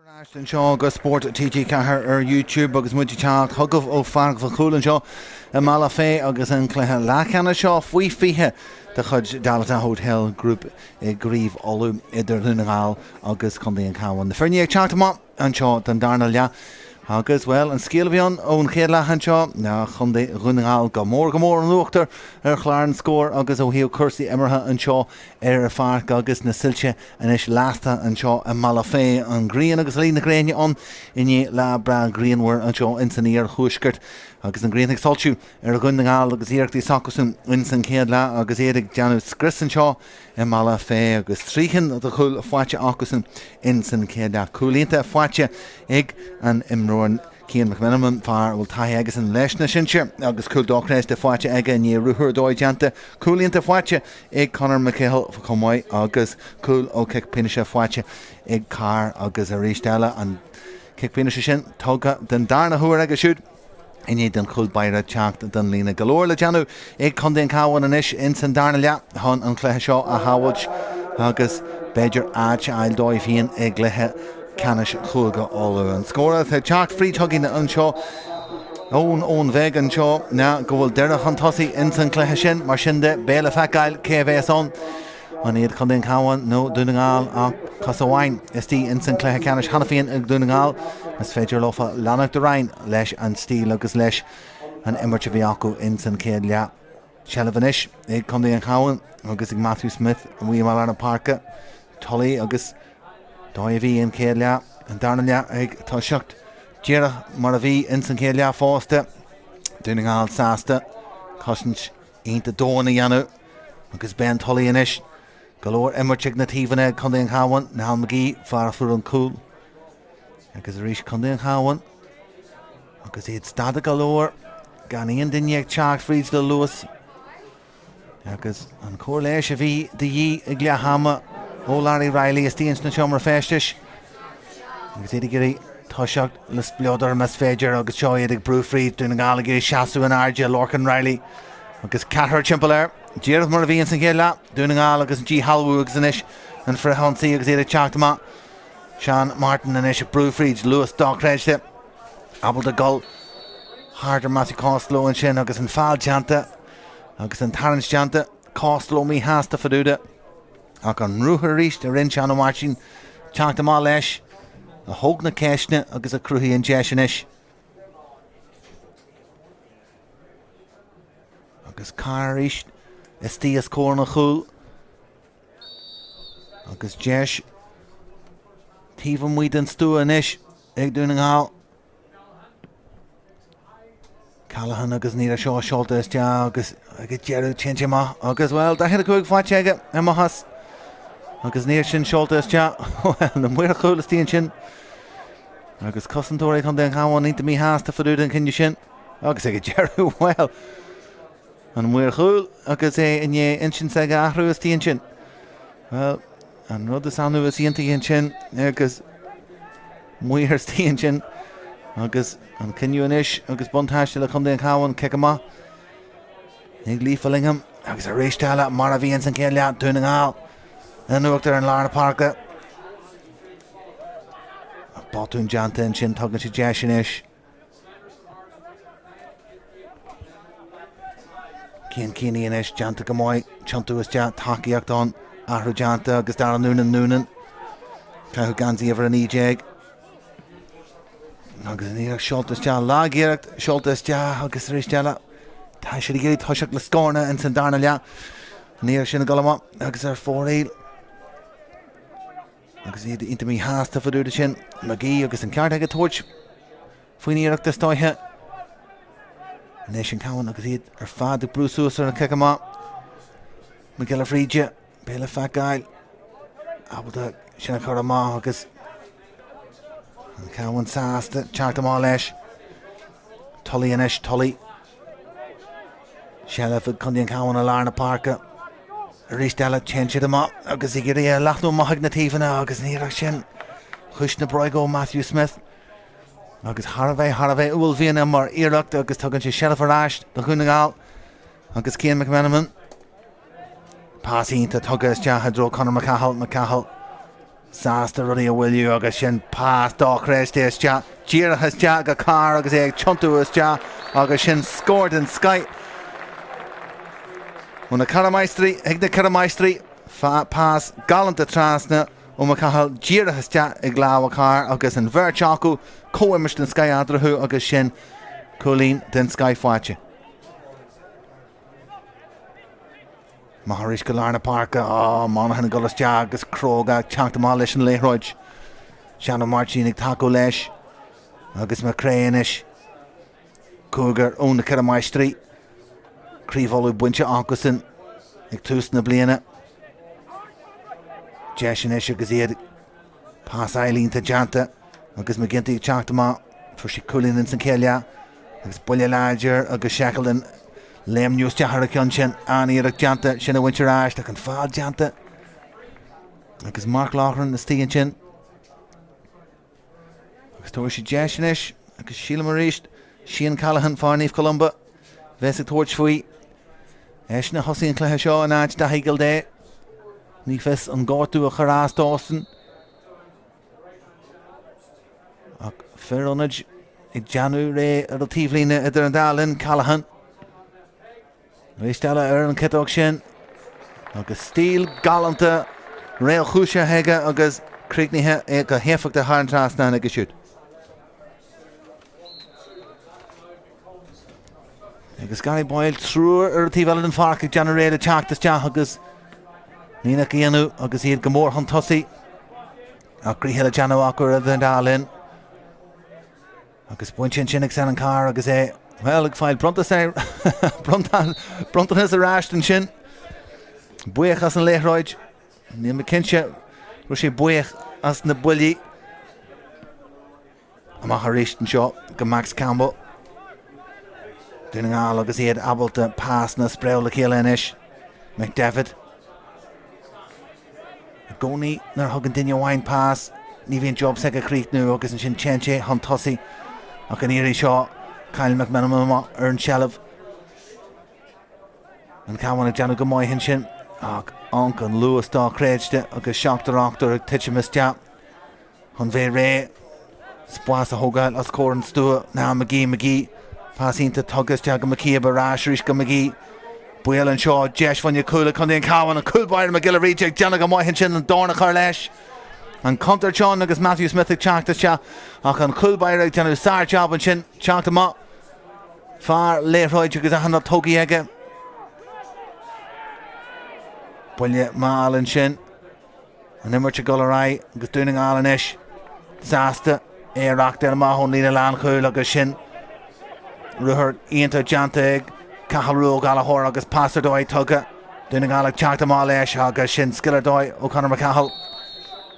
Ar ais anseo go Spórt TG4 ar YouTube agus muid ag teacht chugaibh ó Pháirc Mhic Cumhaill anseo i mBealach Féich agus an cluiche leathcheannais seo faoi 20 de chuid Dalata Hotel Group i gCraobh Uladh idir Dhún na nGall agus Contae an Chabháin. Na foirne ag teacht amach anseo don darna leath agus, bhuel, an scéal a bhí ann ón chéad leath anseo ná Contae Dhún na nGall go mór go mór in uachtar ar chlár an scóir agus ó thaobh cúrsaí imeartha anseo ar an pháirc agus na soilse anois lasta anseo i mBealach Féich, an ghrian agus luí na gréine ann i ndiaidh lá breá grianmhar anseo ins an iarthuaisceart agus an ghrian ag soilsiú ar Dhún na nGall agus iarrachtaí s'acusan ins an chéad leath agus iad ag déanamh scrios anseo i mBealach Féich agus 3 chinn de chúil faighte acusan ins an chéad leath. Cúil iontach faighte ag an imreoir Cian McMenamin, fear a bhfuil taithí aigesan leis na sinsir agus cúl dochreidte faighte aige i ndiaidh ruathar dóigh déanta. Cúl iontach faighte ag Conor McCahill chomh maith agus cúl ó chic pionóis faighte ag Carr agus arís eile an cic pionóis sin tugtha den darna huair aige siúd i ndiaidh don chúl báire teacht den líne. Go leor le déanamh ag Contae an Chabháin anois ins an darna leath chun an cluiche seo a shábháilt agus b'fhéidir áit a fháil dóibh féin i gcluiche ceannais Chúige Uladh. An scór atá ag teacht fríd chugainn anseo ón Abhainn Bheag anseo ná go bhfuil Doire chun tosaigh ins an chluiche sin. Mar sin de, beidh le feiceáil cé a bheas ann, an iad Contae an Chabháin nó Dún na nGall ach cos amháin istigh ins an chluiche ceannais cheana féin ag Dún na nGall. Is féidir leofa leanacht ar aghaidh leis an stíl agus leis an imirt a bhí acu ins an chéad leath. Seilbh anois ag Contae an Chabháin agus ag Matthew Smith amuigh i lár na páirce. Tully agus dóigh a bhí an chéad leath, an darna leath ag toiseacht díreach mar a bhí ins an chéad leath fosta. Dún na nGall sásta cosaint iontach domhain a dhéanamh agus Ben Tully anois. Go leor imirt ag na taobhanna ag Contae an Chabháin, Niall McGee, fear a fuair an cúl. Agus arís Contae an Chabháin agus iad stadach go leor, gan aon duine ag teacht fríd le luas. Agus an cóir leighis a bhí de dhíth ag leath ama ó Larry Reilly istigh ins na seomra feistis. Agus iad ag iarraidh toiseacht le spleodar más féidir agus seo iad ag brú fríd Dún na nGall ag iarraidh seasamh in airde Lorcan Reilly agus ceathrar timpeall air. Díreach mar a bhí ins an chéad leath, Dún na nGall agus an díshealbhú agus anois an frithionsaí agus iad ag teacht amach. Seán Martin anois ag brú fríd, luas dochreidte, ábalta dul thart ar Matthew Costello ansin agus an feall déanta agus an tarraingt déanta. Costello míshásta fá dtaobh de ach an ruathar arís a rinne Seán Ó Máirtín teacht amach leis a thóg na ceisteanna agus a chruthaigh an deis anois. Agus Carr arís istigh os comhair an chúil. Agus deis taobh amuigh den stua anois ag Dún na nGall. Callaghan agus an iarracht seo seolta isteach agus ag an deireadh téann sé amach agus bhuel 45 faighte aige amach as agus an iarracht sin seolta isteach bhuel na maoir chúil istigh ansin agus cosantóirí Chontae an Chabháin iontach míshásta fá dtaobh den chinneadh sin agus ag an deireadh bhuel An maor chúil agus é i ndiaidh intinn s'aige a athrú istigh ansin. Bhuel, an rud is annamh is iontaí ansin agus maor istigh ansin agus an cinneadh anois agus buntáiste le Contae an Chabháin, cic amach ag Lee Fillingham agus arís eile mar a bhí ins an chéad leath, Dún na nGall in uachtar in lár na páirce. Botún déanta ansin, tugann sé deis anois. Cian Keaney anois déanta go maith, tiontú isteach, tacaíocht ann, athrú déanta agus Darragh Noonan Noonan. Caitheamh geansaí uimhir 19. Agus an iarracht seolta isteach, lag-iarracht seolta isteach agus arís eile tá siad ag iarraidh toiseacht le scóranna ins an darna leath. An iarracht sin ag dul amach agus ar fóraoil. Agus iad iontach míshásta fá dtaobh de sin, McGee agus an ceart aige tabhairt faoin iarracht is dóiche. Anois an Cabhán agus iad ar fad ag brú suas ar an cic amach. Mac Giolla Bhríde, beidh le feiceáil, ábalta sin a chur amach agus an Cabhán sásta teacht amach leis. Tully anois, Tully. Seilbh ag Contae an Chabháin i lár na páirce. Arís eile téann siad amach agus ag iarraidh a leathnú amach ag na taobhanna agus an iarracht sin chúis na bróige ó Matthew Smith. Agus thar a bheith thar a bheith uaillmhianach mar iarracht agus tugann sé seilbh ar ais do Dhún na nGall agus Cian McMenamin. Pas iontach tugtha isteach i dtreo Conor McCahill, McCahill. Sásta rudaí a mhoilliú agus sin pas dochreidte isteach, díreach isteach go Carr agus é ag tiontú isteach agus sin scór den scoith ó na Ceithre Máistrí chuig na Ceithre Máistrí. Pas galánta trasna ó McCahill díreach isteach i lámha Carr agus an bheirt acu comhimirt den scoith eatarthu agus sin cúilín den scoith faighte. Amach arís go lár na páirce. Á, Monaghan ag dul isteach agus cróga ag teacht amach leis an liathróid. Seán Ó Máirtín ag tacú leis. Agus McCrea anois. Cúigear ó na Ceithre Máistrí. Craobh Uladh bainte acusan ag tús na bliana. Deis anois agus iad Pas ealaíonta déanta agus McGinty ag teacht amach. Fuair sé cúilín ins an chéad leath agus buille láidir agus Shackleton léimniú isteach ar an cheann sin. An-iarracht déanta sin a bhaint ar ais ach an feall déanta agus Mark Loughran istigh ansin. Agus tabharfaidh siad deis anois agus sílim arís Shane Callaghan, fear Naomh Columba, bheas ag tabhairt faoi. Eisean a thosaigh an cluiche seo in áit Daithí Gildea. Ní fios an gortú a chuir as dósan. Ach fir ionaid ag déanamh réidh ar an taobhlíne idir an dá linn, Callaghan. Arís eile ar an chiotóg sin agus stíl galánta réchúiseach aige agus críochnaithe go héifeachtach thar an trasnán aige siúd. Agus Gary Boyle triúr ar an taobh eile den pháirc ag déanamh réidh le teacht isteach agus mianach a dhéanamh agus iad go mór chun tosaigh. Ach gnoithe le déanamh acu ar an dá linn. Agus bainte ansin ag Senan Carr agus é, bhuel, ag fáil bronntanas ar ais ansin. Buíoch as an liathróid. Níl mé cinnte raibh sé buíoch as na buillí. Amach arís anseo go Max Campbell. Dún na nGall agus iad ábalta pasanna a spréadh le chéile anois. McDevitt. I gcónaí nuair a thugann duine amháin pas, ní bhíonn job s'aige a chríochnú agus ansin téann sé chun tosaigh. Ach an iarraidh seo, Kyle McMenamin amach ar an tseilbh. An Cabhán ag déanamh go maith ansin ach amharc an luas dochreidte agus seachtar ochtar ag titim isteach. Chun bheith réidh, spás a thógáil os comhair an stua ná McGee, McGee, pas iontach tugtha isteach go McCabe, ar ais arís go McGee. Baol anseo, deis fá choinne cúl ag Contae an Chabháin, an cúl báire Mac Giolla Bhríde ag déanamh go maith ansin an dorn a chur leis. An contúirt ann agus Matthew Smith ag teacht isteach ach an cúl báire ag déanamh sár-jab ansin, teacht amach. Fear liathróid agus achan rud tógtha aige. Buille mall ansin. An imirt ag dul ar aghaidh agus Dún na nGall anois sásta é a reáchtáil amach ón líne lánchúil agus sin ruathar iontach déanta ag Cathal Rua Ó Gallchóir agus pas ar dóigh tugtha. Dún na nGall ag teacht amach leis agus sin scil ar dóigh ó Conor McCahill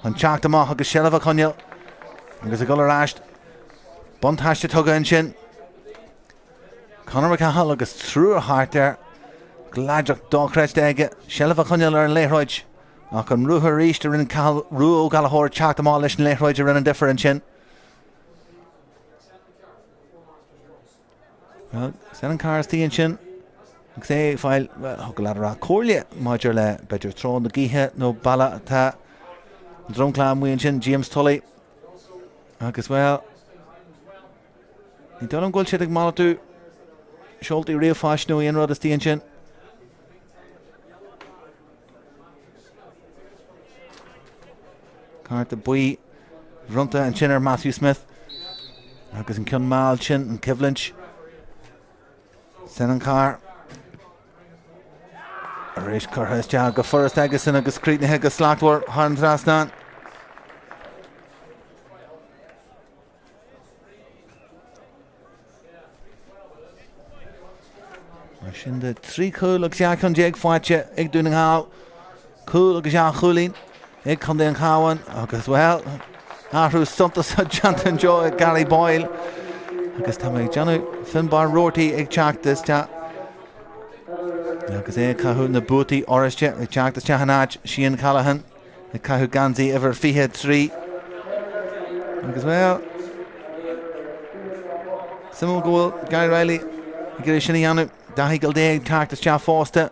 chun teacht amach agus seilbh a choinneáil agus ag dul ar ais. Buntáiste tugtha ansin. Conor McCahill agus triúr thart air. Láidreacht dochreidte aige seilbh a choinneáil ar an liathróid. Ach an ruathar arís a rinne Cathal Rua Ó Gallchóir teacht amach leis an liathróid a rinne an difear ansin. Bhuel, Senan Carr istigh ansin agus é ag fáil, bhuel, thig leat a rá, comhairle maidir le, b'fhéidir, treo na gaoithe nó bealach atá an dromchla amuigh ansin, James Tully. Agus, bhuel, Ní dóigh liom go bhfuil siad ag malartú seoltaí ríomhphoist nó aon rud istigh ansin. Cárta buí bronnta ansin ar Matthew Smith agus an ceann mall sin, an coimhlint. Senan Carr arís curtha isteach go furast aigesan agus críochnaithe go slachtmhar thar an trasnán. Mar sin de, 3 chúl agus 12 cheann faighte ag Dún na nGall, cúl agus dhá chúilín ag Contae an Chabháin agus, bhuel, athrú suntasach déanta anseo ag Gary Boyle agus tá mé ag déanamh Finbarr Roarty ag teacht isteach agus é ag caitheamh na bútaí oráiste ag teacht isteach in áit Shane Callaghan. Ag caitheamh geansaí uimhir 23 agus, bhuel, suimiúil go bhfuil Gary Reilly ag iarraidh sin a dhéanamh. Daithí Gildea ag teacht isteach fosta.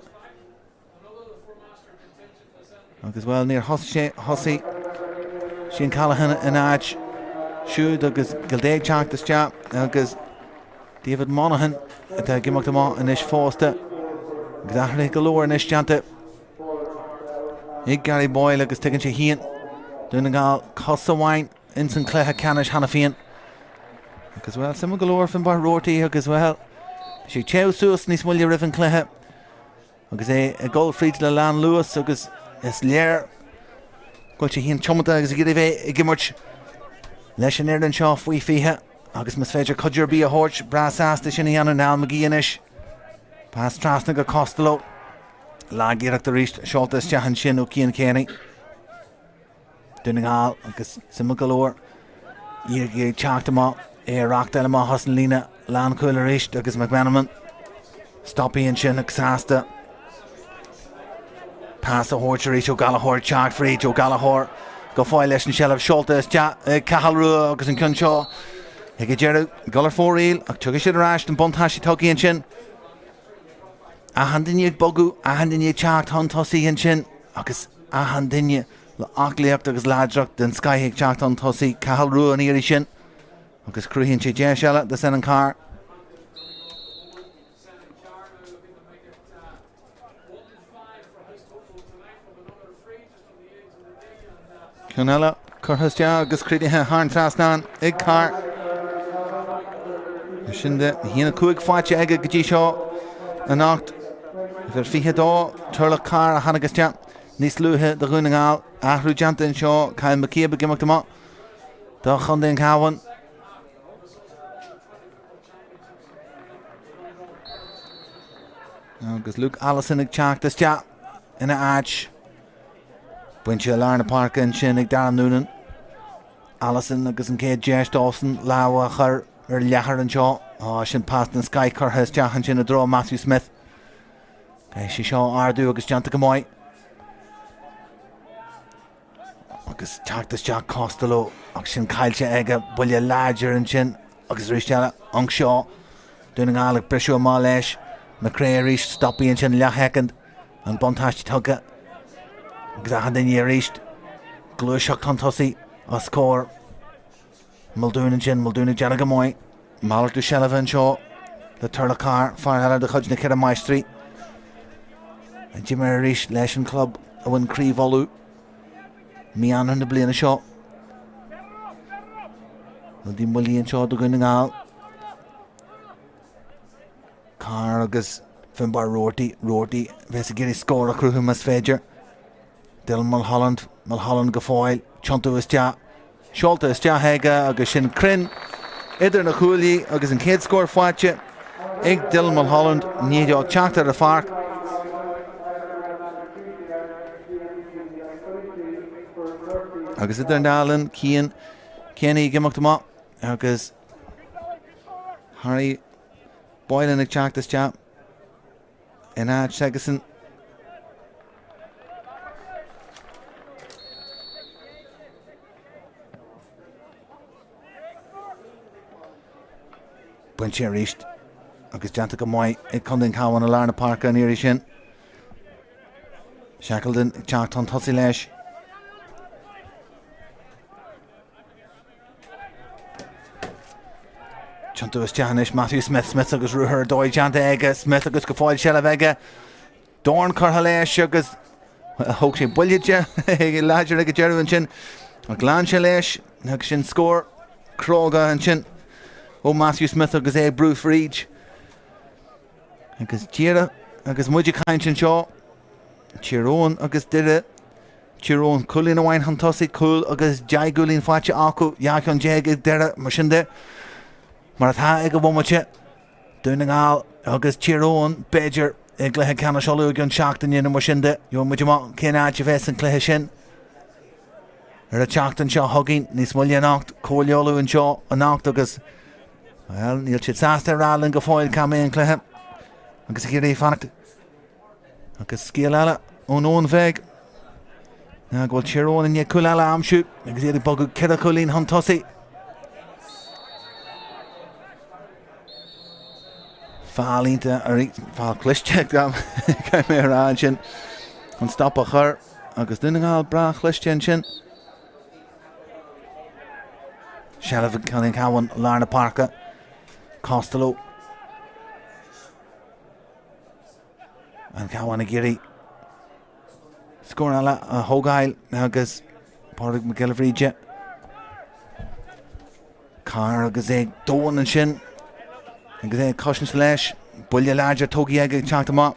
Agus, bhuel, níor thosaigh sé, thosaigh. Shane Callaghan ina áit siúd agus Gildea ag teacht isteach agus David Monaghan atá ag imeacht amach anois fosta. Agus athruithe go leor anois déanta ag Gary Boyle agus tuigeann sé féin Dún na nGall cos amháin ins an cluiche ceannais cheana féin. Agus bhuel, suimiúil go leor Finbarr Roarty agus bhuel, bhí sé ag téamh suas níos moille roimh an cluiche. Agus é ag dul fríd le lán luas agus is léir go bhfuil sé féin tiomanta agus ag iarraidh bheith ag imirt leis an fhoireann seo faoi 20 agus más féidir cuidiú ar bith a thabhairt, breá sásta sin a dhéanamh. Niall McGee anois. Pas trasna go Costello. Lag-iarracht arís seolta isteach ansin ó Cian Kenny. Dún na nGall agus suimiúil go leor iad ag teacht amach, é a reáchtáil amach as an líne lánchúil arís agus McMenamin stoptha ansin agus sásta pas a thabhairt arís Ó Gallchóir ag teacht fríd Ó Gallchóir go fóill leis an seilbh seolta isteach ag Cathal Rua agus an ceann seo ag an deireadh ag dul ar fóraoil ach tiocfaidh siad ar ais an buntáiste tugtha ansin. Achan duine ag bogadh, achan duine ag teacht chun tosaigh ansin agus achan duine le aclaíocht agus láidreacht den scoith ag teacht chun tosaigh. Cathal Rua an iarraidh sin agus cruthaíonn sé deis eile do Senan Carr. Ceann eile curtha isteach agus críochnaithe thar an trasnán ag Carr. Mar sin de, 1-5 faighte aige go dtí seo anocht. Uimhir 22, Turlough Carr a tháinig isteach níos luaithe do Dhún na nGall. Athrú déanta anseo, Kyle McCabe ag imeacht amach do Chontae an Chabháin. Agus Luke Allison ag teacht isteach ina áit. Bainte i lár na páirce ansin ag Darren Noonan. Allison agus an chéad deis dósan lámh a chur ar leathar anseo. Á, sin pas den scoith curtha isteach ansin i dtreo Matthew Smith. Beidh sé seo a ardú agus déanta go maith. Agus teacht isteach Costello ach sin caillte aige, buille láidir ansin agus arís eile anseo Dún na nGall ag briseadh amach leis. McCrea arís stoptha ansin leathshoicind an buntáiste tugtha agus achan duine arís gluaiseacht chun tosaigh os comhair Muldoon ansin, Muldoon ag déanamh go maith. Malartú seilbhe anseo le Turlough Carr, fear eile de chuid na Ceithre Máistrí. A d'imir arís leis an chlub a bhain Craobh Uladh mí Eanáir na bliana seo. Rudaí moillí anseo do Dhún na nGall. Carr agus Finbarr Roarty, Roarty bheas ag iarraidh scór a chruthú más féidir. Dylan Mulholland, Mulholland go fóill, tiontú isteach, seolta isteach aige agus sin cruinn idir na cuaillí agus an chéad scór faighte ag Dylan Mulholland i ndiaidh dó teacht ar an pháirc. Agus idir an dá linn, Cian Kenny ag imeacht amach agus Harry Boylan ag teacht isteach. In áit s'aigesan. Bainte arís agus déanta go maith ag Contae an Chabháin i lár na páirce an iarraidh sin. Shackleton ag teacht chun tosaigh leis. Tiontú isteach anois Matthew Smith, Smith agus ruathar ar dóigh déanta aige, Smith agus go fóill seilbh aige. Dorn curtha leis agus thóg sé buille de láidir ag an deireadh ansin. Ach lean sé leis agus sin scór cróga ansin ó Matthew Smith agus é ag brú fríd. Agus díreach agus muid ag caint anseo, Tír Eoghain agus Doire Tír Eoghain cúilín amháin chun tosaigh, cúl agus 10 gcúilín faighte acu, 12 cheann ag Doire, mar sin de, mar atá ag an bhomaite, Dún na nGall agus Tír Eoghain, b'fhéidir, i gcluiche ceannais Uladh i gceann seachtaine nó mar sin de. Gheobhaidh muid amach cén áit a bheas an cluiche sin ar an tseachtain seo chugainn, níos moille anocht, Comhairle Uladh anseo anocht agus, bhuel, níl siad sásta a rá linn go fóill cá mbeidh an cluiche agus ag iarraidh fanacht. Agus scéal eile ón Abhainn Bheag ná go bhfuil Tír Eoghain i ndiaidh cúl eile a aimsiú agus iad ag bogadh ceithre chúilín chun tosaigh. Feall iontach arís, feall cliste caithfidh mé a rá ansin an stop a chur agus Dún na nGall breá chliste ansin. Seilbh ag an Cabhán lár na páirce. Costello. An Cabhán ag iarraidh scór eile a thógáil agus Pádraig Mac Giolla Bhríde. Carr agus é domhain ansin agus é ag cosaint leis. Buille láidir tógtha aige ag teacht amach.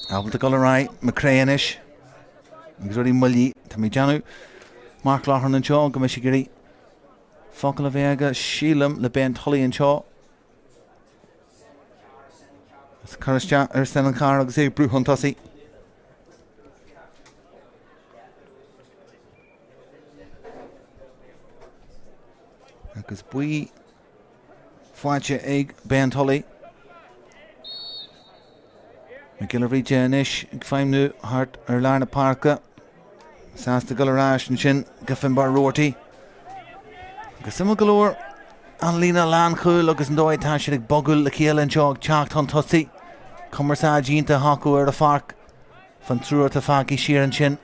Ábalta dul ar aghaidh. McCrea anois. Agus rudaí moillí. Tá mé ag déanamh Mark Loughrane anseo go mbeidh sé ag iarraidh focal a bheith aige, sílim, le Ben Tully anseo. Is cur isteach ar Senan Carr agus é ag brú chun tosaigh. Agus buí faighte ag Ben Tully. Mac Giolla Bhríde anois ag feidhmniú thart ar lár na páirce. Sásta dul ar ais ansin go Finbarr Roarty. Agus suimiúil go leor an líne lánchúil agus an dóigh atá siad ag bogadh le chéile anseo ag teacht chun tosaigh. Cumarsáid iontach acu ar an pháirc fan triúr atá fágtha siar ansin.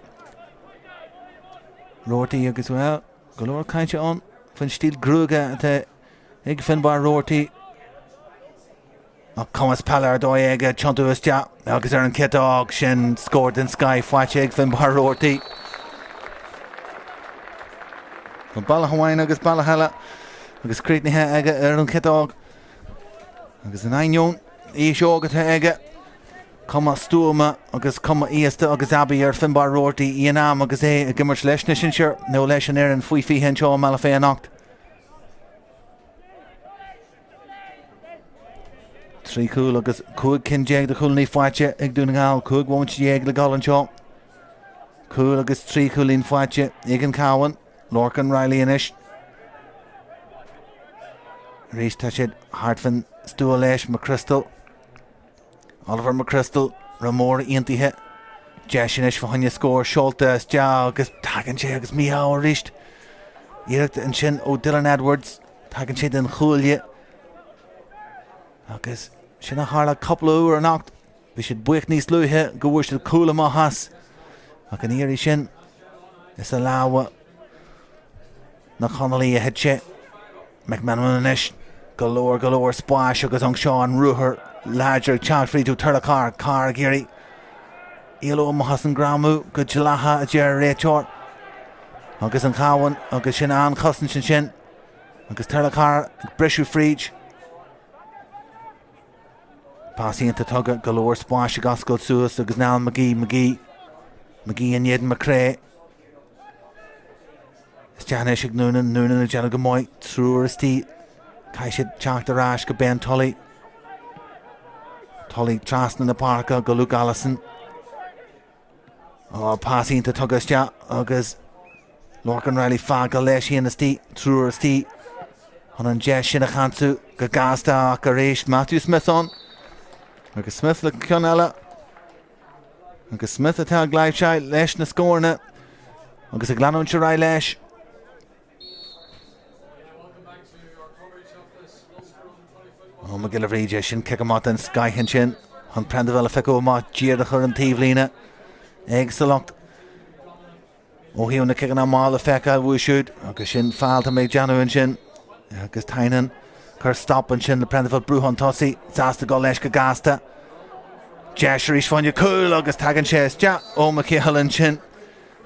Roarty agus, bhuel, go leor cainte ann faoin stíl gruaige atá ag Finbarr Roarty. Ach cumas peile ar dóigh aige tiontú isteach agus ar an chiotóg sin scór den scoth faighte ag Finbarr Roarty. Tá bealach amháin agus bealach eile agus críochnaithe aige ar an chiotóg. Agus in ainneoin aois óg atá aige, cuma stuama agus cuma aosta agus aibí ar Finbarr Roarty in am agus é ag imirt leis na sinsir nó leis an fhoireann faoi 20 anseo i mBealach Féich anocht. 3 chúl agus 15 cinn de chúilíní faighte ag Dún na nGall, 15 bhomaite le dhul anseo. Cúl agus 3 chúilín faighte ag an Cabhán, Lorcan Reilly anois. Arís tá siad thart fan stua leis, McChrystal. Oliver McChrystal, rith mór iontaithe. Deis anois fá choinne scór seolta isteach agus tagann sé agus mí-ádh arís. Iarracht ansin ó Dylan Edwards. Tagann sé den chuaille agus sin a tharla cúpla uair anocht. Bhí siad buíoch níos luaithe go bhfuair siad cúl amach as ach an iarraidh sin is i lámha na Conallaigh a thit sé. McMenamin anois, go leor go leor spáis agus anseo an ruathar láidir ag teacht fríd ó Turlough Carr, Carr ag iarraidh éalú amach as an ngreamú go dleathach a deir an réiteoir agus an Cabhán agus sin an-chosaint ansin agus Turlough Carr ag briseadh fríd. Pas iontach tugtha, go leor spáis ag oscailt suas agus Niall McGee, McGee, McGee in éadan McCrea. Isteach anois ag Noonan, Noonan ag déanamh go maith, triúr istigh. Caithfidh siad teacht ar ais go Ben Tully. Tully trasna na páirce go Luke Allison. Ó, pas iontach tugtha isteach agus Lorcan Reilly fágtha leis féin istigh, triúr istigh chun an deis sin a cheansú go gasta ach arís Matthew Smith ann. Agus Smith le ceann eile. Agus Smith atá ag láimhseáil leis na scóranna agus ag leanúint ar aghaidh leis. Ó Mac Giolla Bhríde, sin cic amach den scoith ansin chun Prendeville a phiocadh amach díreach ar an taobhlíne. Éagsúlacht Ó thaobh na ciceanna amach le feiceáil uaidh siúd agus sin feall tá mé ag déanamh ansin agus Tynan cur stop ansin le Prendeville brú chun tosaigh, sásta dul leis go gasta. Deis arís fá choinne cúl agus tagann sé isteach ó McCahill ansin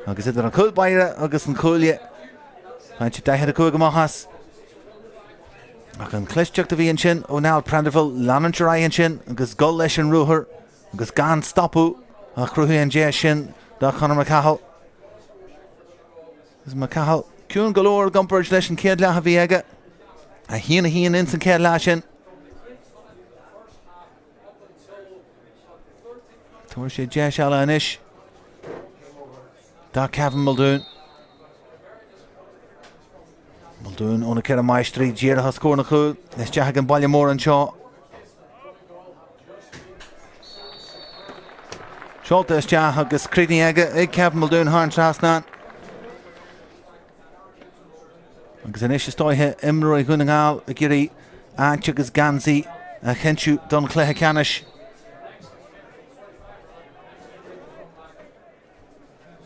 agus idir an cúl báire agus an cuaille pointe 45 amach as. Ach an chlisteacht a bhí ansin ó Niall Prendeville leanúint ar aghaidh ansin agus dul leis an ruathar Agus gan stopadh a chruthaigh an deis sin do Conor McCahill. Agus McCahill ciúin go leor i gcomparáid leis an chéad leath a bhí aige. 1-1 ins an chéad leath sin. Tabharfaidh sé deis eile anois do Kevin Muldoon. Muldoon ó na Ceithre Máistrí díreach os comhair na chúil isteach ag an baile mór anseo. Seolta isteach agus críochnaithe aige ag Kevin Muldoon thar an trasnán. Agus anois is dóiche imreoirí Dhún na nGall ag iarraidh áit agus geansaí a chinntiú don chluiche ceannais.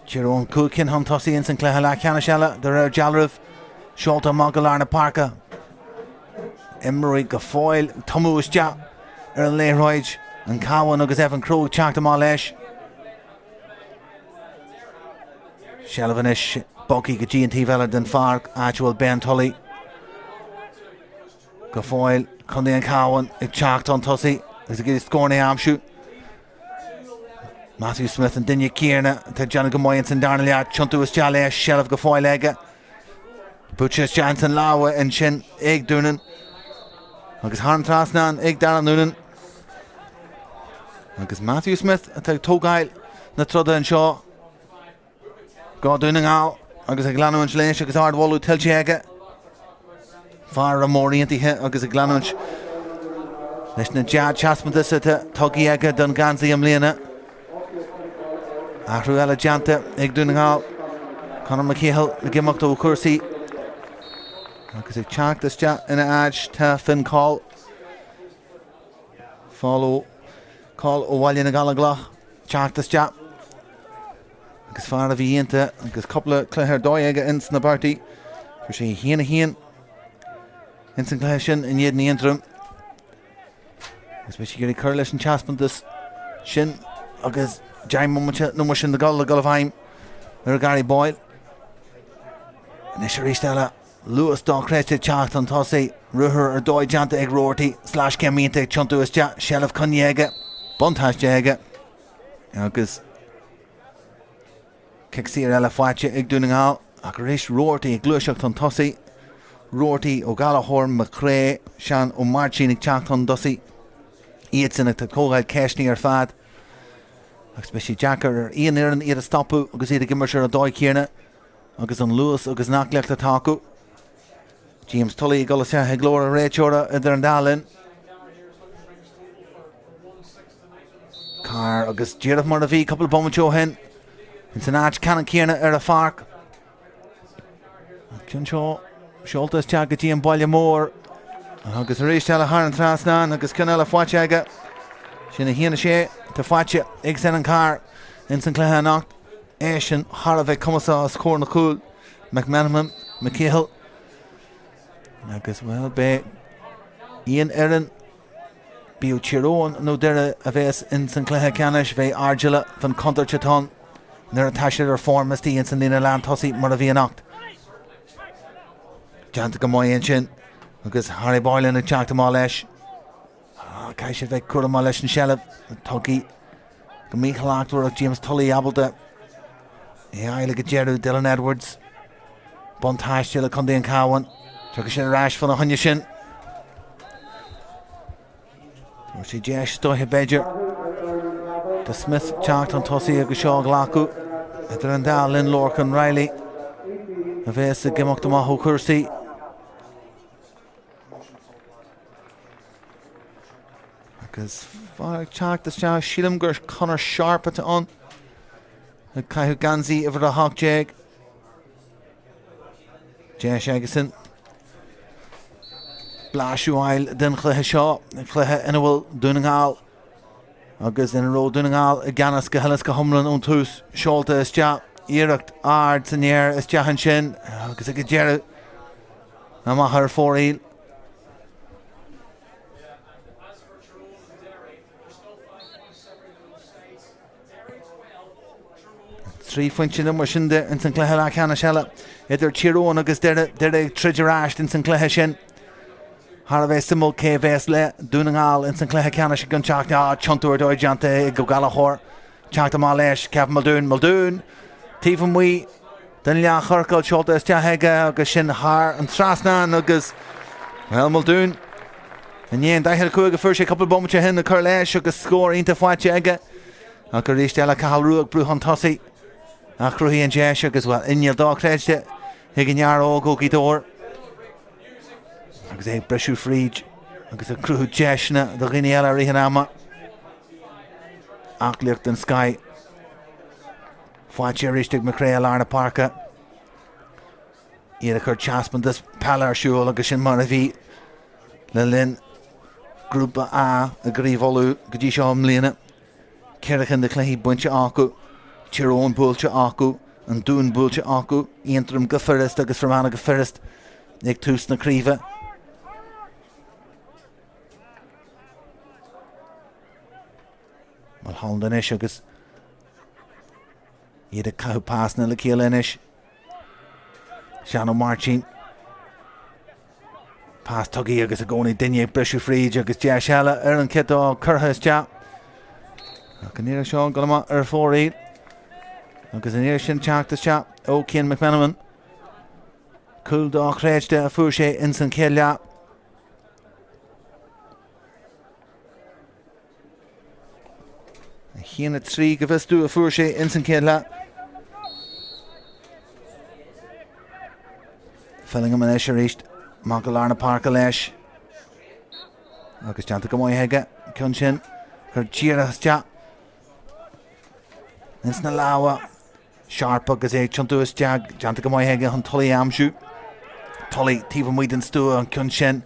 Tír Eoghain 5 cinn chun tosaigh ins an cluiche leathcheannais eile de réir dealraimh. Seolta amach go lár na páirce. Imreoirí go fóill ag tumadh isteach ar an liathróid. An Cabhán agus Evan Crowe ag teacht amach leis. Seilbh anois bogtha go dtí an taobh eile den pháirc, áit a bhfuil Ben Tully. Go fóill, Contae an Chabháin ag teacht chun tosaigh agus ag iarraidh scóranna a aimsiú. Matthew Smith an duine céanna atá ag déanamh go maith ins an darna leath, tiontú isteach leis, seilbh go fóill aige. Buailte isteach ins an lámha ansin ag Doonan agus thar an trasnán ag Darragh Noonan. Agus Matthew Smith atá ag tógáil na troda anseo. Do Dhún na nGall agus ag leanúint leis agus ardmholadh tuillte aige. Fear a raibh mór-iontaithe agus ag leanúint leis na dea-taispeántais atá tugtha aige don gheansaí i mbliana. Athrú eile déanta ag Dún na nGall. Conor McCahill ag imeacht ó chúrsaí agus ag teacht isteach ina áit tá Finn Coll. Fáil Coll ó Bhaile na nGallóglach teacht isteach agus fear a bhí iontach agus cúpla cluiche ar dóigh aige ins na babhtaí. Fuair sé 1-1 ins an gcluiche sin in éadan Aontroim. Agus beidh sé ag iarraidh cur leis an taispeántas sin agus 10 mbomaite nó mar sin le dul le dul i bhfeidhm ar Gary Boyle. Anois arís eile Luas dochreidte ag teacht chun tosaigh, ruathar ar dóigh déanta ag Roarty, sleaschéim iontach ag tiontú isteach, seilbh coinnithe aige, buntáiste aige agus cic saor eile faighte ag Dún na nGall ach arís Roarty ag gluaiseacht chun tosaigh, Roarty, Ó Gallchóir, McCrea, Seán Ó Máirtín ag teacht chun tosaigh, iadsan ag tógáil ceisteanna ar fad agus beidh sé deacair ar aon fhoireann iad a stopadh agus iad ag imirt ar an dóigh chéanna. Agus an luas agus an aclaíocht atá acu. James Tully ag dul isteach i nglór an réiteora idir an dá linn. Carr agus díreach mar a bhí cúpla bomaite ó shin ins an áit ceannann céanna ar an pháirc. An ceann seo seolta isteach go dtí an baile mór agus arís eile thar an trasnán agus ceann eile faighte aige. Sin 1-6 atá faighte ag Senan Carr ins an cluiche anocht. Eisean thar a bheith cumasach os comhair na cúil, McMenamin, McCahill agus, bhuel, beidh aon fhoireann, bíodh Tír Eoghain nó Doire a bheas ins an cluiche ceannais, beidh airdeallach fán chontúirt atá ann nuair atá siad ar form istigh ins an líne lán tosaigh mar a bhí anocht. Déanta go maith ansin agus Harry Boylan ag teacht amach leis. Caithfidh siad bheith cúramach leis an seilbh tugtha go míshlachtmhar ach James Tully ábalta é a fháil ag an deireadh. Dylan Edwards, buntáiste le contae an Chabháin. Tiocfaidh siad ar ais fána choinne sin. Tabharfaidh sé deis is dóiche b'fhéidir do Smith teacht chun tosaigh agus seo a ghlacadh idir an dá linn Lorcan Reilly a bheas ag imeacht amach ó chúrsaí. Agus fear ag teacht isteach, sílim gur Conor Sharpe atá ann, ag caitheamh geansaí uimhir 18. Deis aigesan blaiseadh a fháil den chluiche seo, cluiche ina bhfuil Dún na nGall agus ina raibh Dún na nGall i gceannas go huile is go hiomlán ón tús, seolta isteach, iarracht ard san aer isteach ansin agus ag an deireadh amach ar fóraoil. 3 phointe nó mar sin de ins an gcluiche leathcheannais eile idir Tír Eoghain agus Doire, Doire ag troid ar ais ins an gcluiche sin. Thar a bheith suimiúil cé a bheas le Dún na nGall ins an chluiche ceannais ag an teacht. Ah, tiontú ar dóigh déanta ag Ó Gallchóir. Teacht amach leis, Kevin Muldoon, Muldoon taobh amuigh den leathchiorcal seolta isteach aige agus sin thar an trasnán agus, bhuel, Muldoon i ndiaidh an 45 a fuair sé cúpla bomaite ó shin ag cur leis agus scór iontach faighte aige. Ach arís eile Cathal Rua ag brú chun tosaigh ach chruthaigh an deis agus, bhuel, inneall dochreidte ag an fhear óg ó Ghaoth Dobhair agus é ag briseadh fríd agus ag cruthú deiseanna do dhaoine eile i rith an ama. Aclaíocht den scoth. Faighte arís ag McCrea i lár na páirce. Iad ag cur taispeántas peile ar siúl agus sin mar a bhí le linn Grúpa A i gCraobh Uladh go dtí seo i mbliana. Ceithre chinn de chluichí bainte acu, Tír Eoghain buailte acu, An Dún buailte acu, Aontroim go furast agus Fermanagh go furast. ag tús na craoibhe. Mulholland anois agus iad ag caitheamh pasanna le chéile anois. Seán Ó Máirtín. Pas tugtha agus i gcónaí duine ag briseadh fríd agus deis eile ar an chiotóg curtha isteach. Ach an iarraidh seo ag dul amach ar fóraoil. Agus an iarraidh sin teacht isteach ó Cian McMenamin. Cúl dochreidte a fuair sé ins an chéad leath. 1, 3 go bhfios domh a fuair sé ins an chéad leath. Fillingham anois arís, amach go lár na páirce leis. Agus déanta go maith aige, ceann sin chur díreach isteach ins na lámha. Sharp agus é ag tiontú isteach, déanta go maith aige chun Tully a aimsiú. Tully taobh amuigh den stua an ceann sin.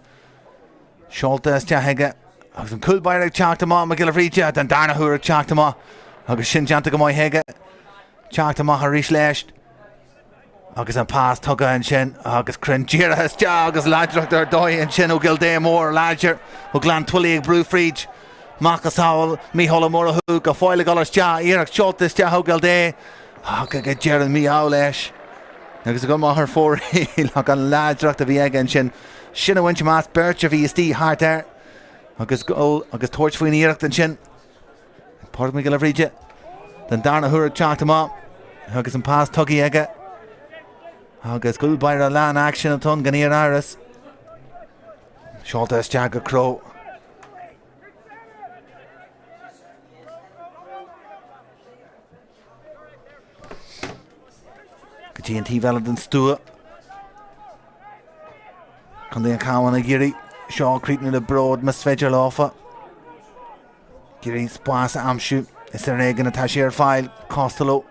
Seolta isteach aige agus an cúl báire ag teacht amach, Mac Giolla Bhríde den darna huair ag teacht amach agus sin déanta go maith aige. Teacht amach arís leis agus an pas tugtha ansin agus cruinn dírithe isteach agus láidreacht ar dóigh ansin ó Gill Mór láidir ó Ghleann Tuilí ag brú fríd. Macasamhail Mícheál Ó Murchú go fóill ag dul isteach, iarracht seolta isteach ó Gildea ach ag an deireadh mí-ádh leis agus ag dul amach ar fóraoil ach an láidreacht a bhí aige ansin. Sin a bhaint amach as beirt a bhí istigh thart air agus dul agus tabhairt faoin iarracht ansin. Pádraig Mac Giolla Bhríde den darna huair ag teacht amach agus an pas tugtha aige agus cúl báire lán aicsin atá ann gan aon amhras. Seolta isteach go Crowe. Go dtí an taobh eile den stua. Contae an Chabháin ag iarraidh seo a chríochnú le bród más féidir leofa. Ag iarraidh spás a aimsiú. Is ar éigean atá sé ar fáil. Costello.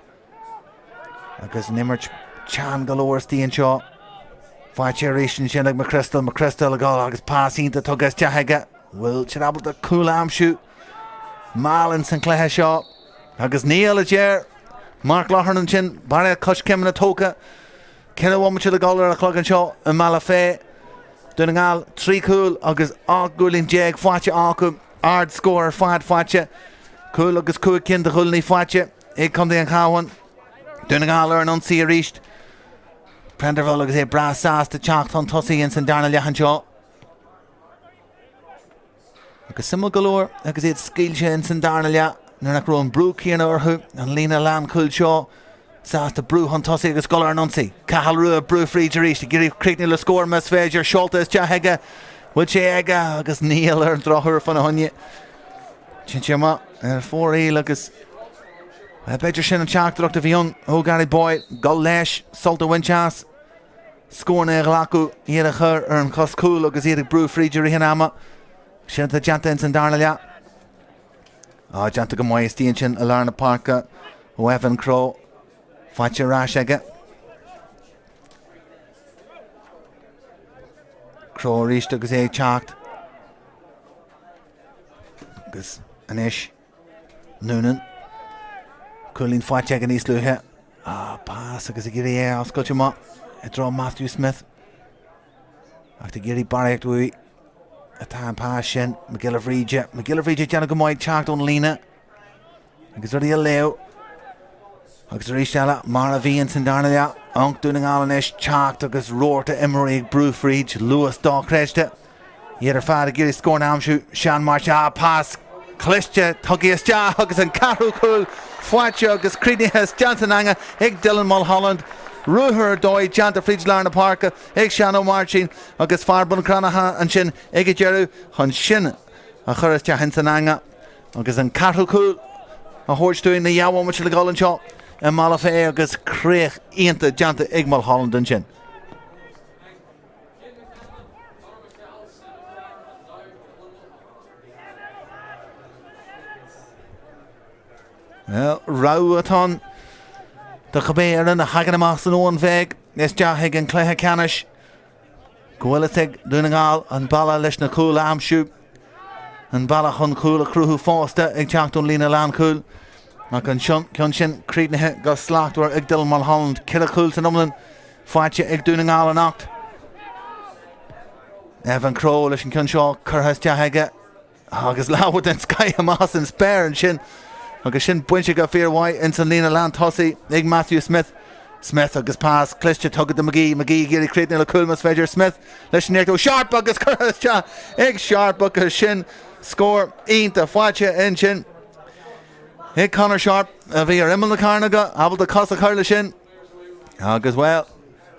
Agus an imirt teann go leor istigh anseo. Faighte arís ansin ag McChrystal. McChrystal ag dul agus pas iontach tugtha isteach aige. Bhfuil siad ábalta cúl a aimsiú mall ins an chluiche seo? Agus níl, a deir Mark Loughrane ansin. Barraíocht coiscéimeanna tógtha. Ceithre bhomaite le dul ar an chlog anseo i mBealach Féich. Dún na nGall, 3 chúl agus 18 gcúilín faighte acu. Ard scór ar fad faighte. Cúl agus 5 cinn de ghuaillí faighte ag Contae an Chabháin. Dún na nGall ar an ionsaí arís. Prenderville agus é breá sásta teacht chun tosaigh ins an darna leath anseo. Agus suimiúil go leor agus iad scaoilte ins an darna leath nuair nach raibh an brú céanna orthu, an líne lánchúil seo sásta brú chun tosaigh agus dul ar an ionsaí. Cathal Rua brú fríd arís ag iarraidh críochnú le scór más féidir, seolta isteach aige, bhfuil sé aige agus níl ar an drochuair fána choinne. Téann sé amach ar fóraoil agus b'fhéidir sin an teachtaireacht a bhí ann ó Gary Boyle, dul leis, sult a bhaint as. Scóranna a ghlacadh, iad a chur ar an chos cúil agus iad ag brú fríd i rith an ama. Sin atá déanta ins an darna leath. Á, déanta go maith istigh ansin i lár na páirce ó Evan Crowe. Faighte ar ais aige. Crowe arís agus é ag teacht. Agus anois Noonan. Cúilín faighte aige níos luaithe. Ah, pas agus ag iarraidh é a oscailt amach i dtreo Matthew Smith. Ach ag iarraidh barraíocht uaidh atá an pas sin. Mac Giolla Bhríde. Mac Giolla Bhríde ag déanamh go maith teacht ón líne. Agus rudaí a léamh. Agus arís eile, mar a bhí ins an darna leath, amharc Dún na nGall anois teacht agus rabharta imreoirí ag brú fríd, luas dochreidte. Iad ar fad ag iarraidh scór a aimsiú. Seán Marsh, ah, pas cliste tugtha isteach agus an ceathrú cúl faighte agus críochnaithe isteach san eanga ag Dylan Mulholland. Ruathar ar dóigh déanta fríd lár na páirce ag Seán Ó Máirtín agus fear Bhun Cranncha ansin ag an deireadh chun sin a chur isteach ins an eanga agus an ceathrú cúl a thabhairt dúinn le dhá bhomaite le dhul anseo i mBealach Féich agus críoch iontach déanta ag Mulholland ansin. Rogha atá ann do cibé fhoireann a thagann amach san Abhainn Bheag isteach ag an cluiche ceannais. Go bhfuil fhios ag Dún na nGall an bealach leis na cúil a aimsiú, an bealach chun cúil a chruthú fosta ag teacht ón líne lánchúil. Ach an ceann sin críochnaithe go slachtmhar ag Dylan Mulholland. Ceithre chúl san iomlán faighte ag Dún na nGall anocht. Evan Crowe leis an gceann seo curtha isteach aige agus lámh den scoith amach as an spéir ansin agus sin bainte go fíormhaith ins an líne lántosaigh ag Matthew Smith. Smith agus pas cliste tugtha do McGee, McGee ag iarraidh críochnú le cúl más féidir, Smith leis an iarracht ó Sharpe agus curtha isteach ag Sharpe agus sin scór iontach faighte ansin ag Conor Sharpe a bhí ar imeall na cearnóige, ábalta cos a chur leis sin agus bhuel,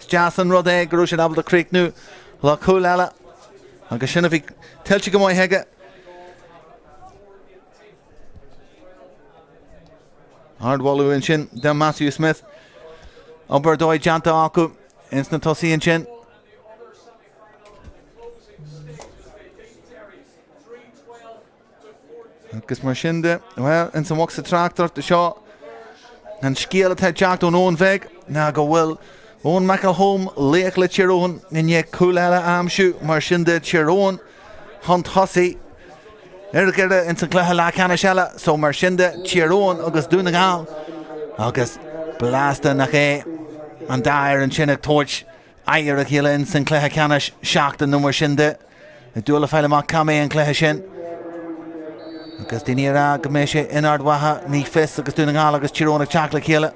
Is deas an rud é go raibh siad ábalta críochnú le cúl eile agus sin a bhí tuillte go maith aige. Ardmholadh ansin do Matthew Smith. Obair ar dóigh déanta acu ins na tosaí ansin. Agus mar sin de, bhuel, ins an bhocsa tráchtaireachta seo, an scéal atá ag teacht ón Abhainn Bheag ná go bhfuil Eoin McElholm, laoch le Tír Eoghain, i ndiaidh cúl eile a aimsiú. Mar sin de, Tír Eoghain chun tosaigh ar Dhoire ins an gcluiche leathcheannais eile. So mar sin de, Tír Eoghain agus Dún na nGall agus blasta nach é an dá fhoireann sin ag tabhairt aghaidh ar a chéile ins an chluiche ceannais seachtain nó mar sin de. Ag dúil le fáil amach cá mbeidh an cluiche sin. Agus daoine ag rá go mbeidh sé in Ard Mhacha, ní fios agus Dún na nGall agus Tír Eoghain ag teacht le chéile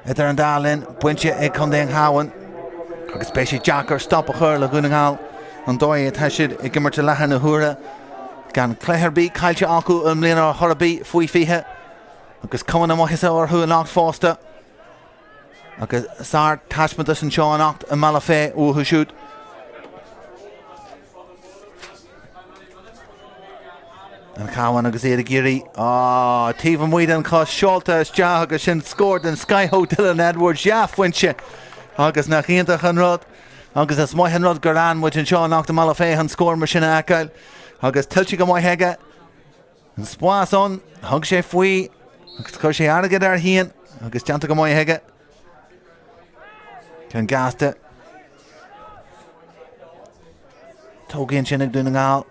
idir an dá linn, bainte ag Contae an Chabháin agus beidh sé deacair stop a chur le Dhún na nGall an dóigh atá siad ag imirt i láthair na huaire gan cluiche ar bith caillte acu i mbliana ar chor ar bith faoi 20 agus cuma na maitheasa orthu anocht fosta. Agus sár-taispeántas anseo anocht i mBealach Féich uathu siúd. An Cabhán agus iad ag iarraidh ah, taobh amuigh den chos seolta isteach agus sin scór den scoith ó Dylan Edwards, dhá phointe agus nach iontach an rud agus is maith an rud gur fhan muid anseo anocht i mBealach Féich an scór mar sin a fheiceáil agus tuillte go maith aige. An spás ann, thug sé faoi agus chuir sé airgead air féin agus déanta go maith aige. Ceann gasta. Tógtha ansin ag Dún na nGall.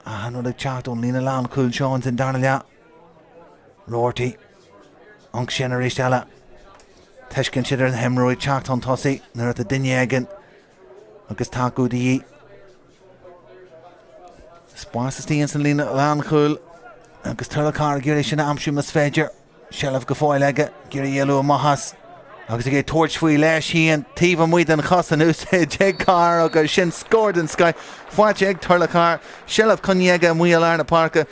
An rud ag teacht ón líne lánchúil seo ins an darna leath. Roarty. Ansin arís eile. Tuiscint siad ar na himreoirí teacht chun tosaigh nuair atá duine éigin agus tacú de dhíth. Spás istigh ins an líne lánchúil agus Turlough Carr ag iarraidh sin a aimsiú más féidir. Seilbh go fóill aige, ag iarraidh éalú amach as agus ag é tabhairt faoi leis féin taobh amuigh den chos in úsáid ag Carr agus sin scór den scoith faighte ag Turlough Carr. Seilbh coinnithe aige amuigh i lár na páirce.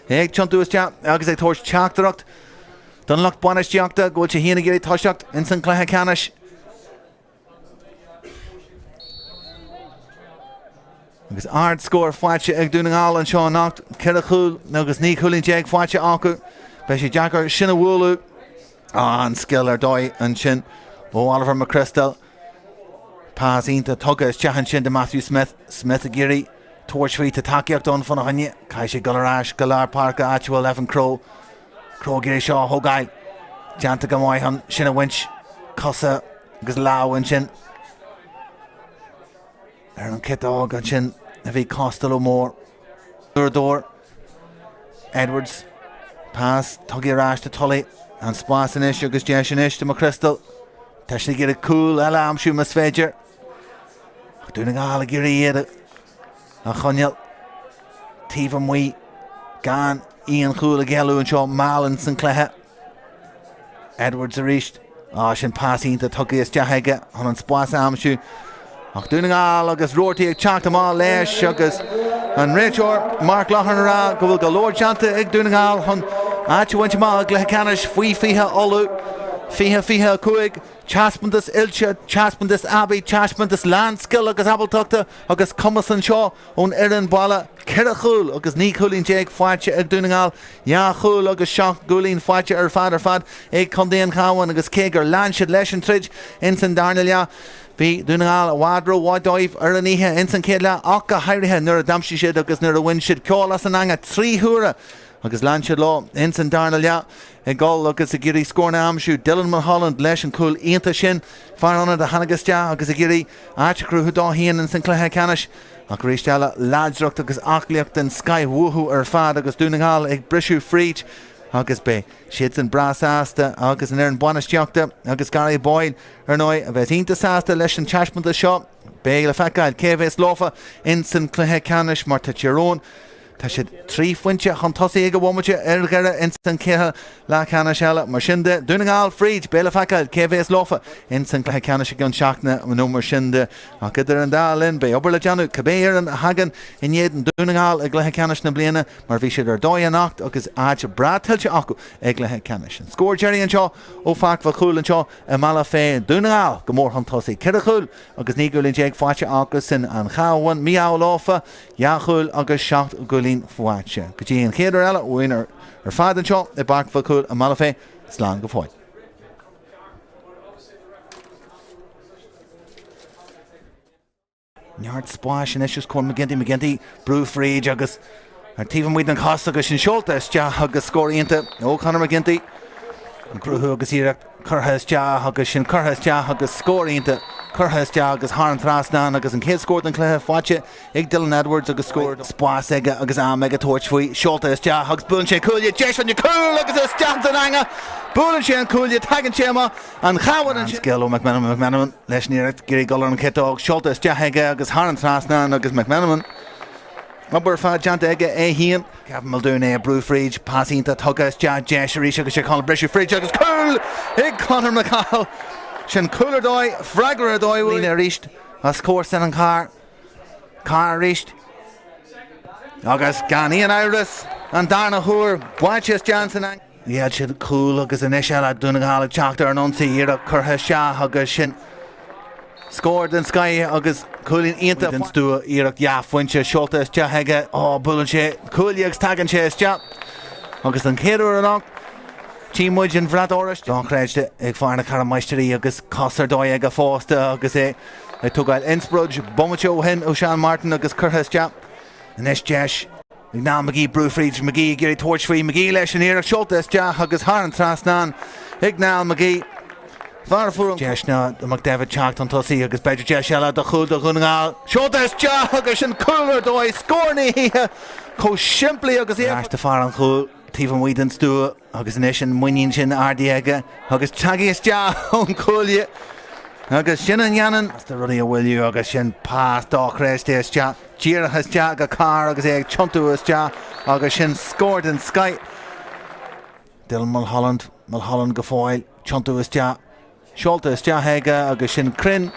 É ag tiontú isteach agus ag tabhairt teachtaireacht don lucht bainistíochta go bhfuil sé féin ag iarraidh toiseacht ins an chluiche ceannais. Agus ard-scór faighte ag Dún na nGall anseo anocht, 4 chúl agus 19 chúilín faighte acu. Beidh sé deacair sin a bhualadh. An scil ar dóigh ansin ó Oliver McChrystal. Pas iontach tugtha isteach ansin do Matthew Smith. Smith ag iarraidh tabhairt faoi tá tacaíocht ann fána choinne. Caithfidh sé dul ar ais go lár páirce áit a bhfuil Evan Crowe. Crowe ag iarraidh seo a thógáil. Déanta go maith chun sin a bhaint. Cosa agus lámh ansin ar an chiotóg ansin a bhí Costello Mór. Uaireadóir Edwards. Pas tugtha ar ais do Tully. An spás anois agus deis anois do McChrystal. Tá siad ag iarraidh cúl eile a aimsiú más féidir. Ach Dún na nGall ag iarraidh iad a choinneáil taobh amuigh gan aon chúl a ghéilleadh anseo mall ins an cluiche. Edwards arís. Á, sin pas iontach tugtha isteach aige chun an spás a aimsiú. Ach Dún na nGall agus Roarty ag teacht amach leis agus an réiteoir Mark Loughlin ag rá go bhfuil go leor déanta ag Dún na nGall chun áit a bhaint amach i gcluiche ceannais faoi 20 Uladh 20 25. Taispeántas oilte, taispeántas aibí, taispeántas lán scil agus ábaltachta agus cumas anseo ón fhoireann baile. 4 chúl agus 19 cúilín faighte ag Dún na nGall, 2 chúl agus 7 gcúilín faighte ar fad ar fad ag Contae an Chabháin agus cé gur lean siad leis an troid ins an darna leath, bhí Dún na nGall i bhfad rómhaith dóibh ar an oíche ins an chéad leath ach go háirithe nuair a d'aimsigh siad agus nuair a bhain siad ceol as an eanga 3 huaire agus lean siad leo ins an darna leath ag dul agus ag iarraidh scóranna a aimsiú. Dylan Mulholland leis an chúl iontach sin, fear ionaid a tháinig isteach agus ag iarraidh áit a chruthú dó féin ins an chluiche ceannais. Ach arís eile, láidreacht agus aclaíocht den scoith uathu ar fad agus Dún na nGall ag briseadh fríd agus beidh siadsan breá sásta agus an fhoireann bainistíochta agus Gary Boyle, ar ndóigh, a bheas iontach sásta leis an taispeántas seo. Beidh le feiceáil cé a bheas leofa ins an cluiche ceannais mar tá Tír Eoghain, tá siad 3 phointe chun tosaigh ag an bhomaite ar Dhoire ins an cluiche leathcheannais eile. Mar sin de, Dún na nGall fríd, beidh le feiceáil cé a bheas leofa ins an cluiche ceannais i gceann seachtaine nó mar sin de. Ach idir an dá linn, beidh obair le déanamh cibé fhoireann a thagann in éadan Dún na nGall i gcluiche ceannais na bliana mar bhí siad ar dóigh anocht agus áit breá tuillte acu i gcluiche ceannais. An scór deiridh anseo ó Pháirc Mhic Cumhaill anseo i mBealach Féich, Dún na nGall go mór chun tosaigh. 4 chúl agus 19 gcúilín faighte acusan, An Chabhán mí-ádh leofa, 2 chúl agus 7 gcúilín faighte. Go dtí an chéad uair eile uainn ar fad anseo i bPáirc Mhic Cumhaill i mBealach Féich, slán go fóill. Neart spáis anois os comhair McGinty, McGinty brú fríd agus ar taobh amuigh den chos agus sin seolta isteach agus scór iontach ó Conor McGinty. An cruthú agus iarracht curtha isteach agus sin curtha isteach agus scór iontach curtha isteach agus thar an trasnán agus an chéad scór den chluiche faighte ag Dylan Edwards agus scór spás aige agus am aige tabhairt faoi seolta isteach agus buaileann sé cuaille deis an cúl agus isteach san eangach buaileann sé an cuaille tagann sé amach an Chabhán ansin. Scéal ó McMenamin McMenamin leis an iarracht ag iarraidh dul ar an chiotóg, seolta isteach aige agus thar an trasnán agus McMenamin. Obair ar fad déanta aige é féin. Gavin Muldoon é ag brú fríd, pas iontach tugtha isteach, deis arís agus sé Conor briseadh fríd agus cúl ag Conor McCahill. Sin cúl ar dóigh, freagra ar dóigh uaidh. Líne arís os comhair Senan Carr. Carr arís agus gan aon amhras an darna huair buailte isteach san eangach. Gheall siad cúl agus anois eile Dún na nGall ag teacht ar an ionsaí, iarracht curtha isteach agus sin scór den scoith agus cúilín iontach den stua, iarracht dhá phointe seolta isteach aige, ó buaileann sé cuaille agus tagann sé isteach agus den chéad uair anocht tchí muid an bhrat oráiste. Dochreidte ag fear na Ceathrún Máistrí agus cos ar dóigh aige fosta agus é ag tógáil inspioráid bomaite ó shin ó Sean Martin agus curtha isteach anois deis Ag Niall McGee brú fríd McGee ag iarraidh tabhairt faoi McGee leis an iarracht seolta isteach agus thar an trasnán ag Niall McGee. Fear a fuair an deis ná do McDevitt teacht chun tosaigh agus b'fhéidir deis eile do chúl do Dhún na nGall. Seolta isteach agus sin cúl ar dóigh, scór na hoíche chomh simplí agus éifeachtach. Ar ais do fear an chúil taobh amuigh den stua. Agus anois an muinín sin ardaithe aige agus tagtha isteach ón gcuaille agus sin a dhéanann na rudaí a mhoilliú agus sin pas dochreidte isteach, díreach isteach go Carr agus é ag tiontú isteach agus sin scór den scoith. Dylan Mulholland, Mulholland go fóill, tiontú isteach, seolta isteach aige agus sin cruinn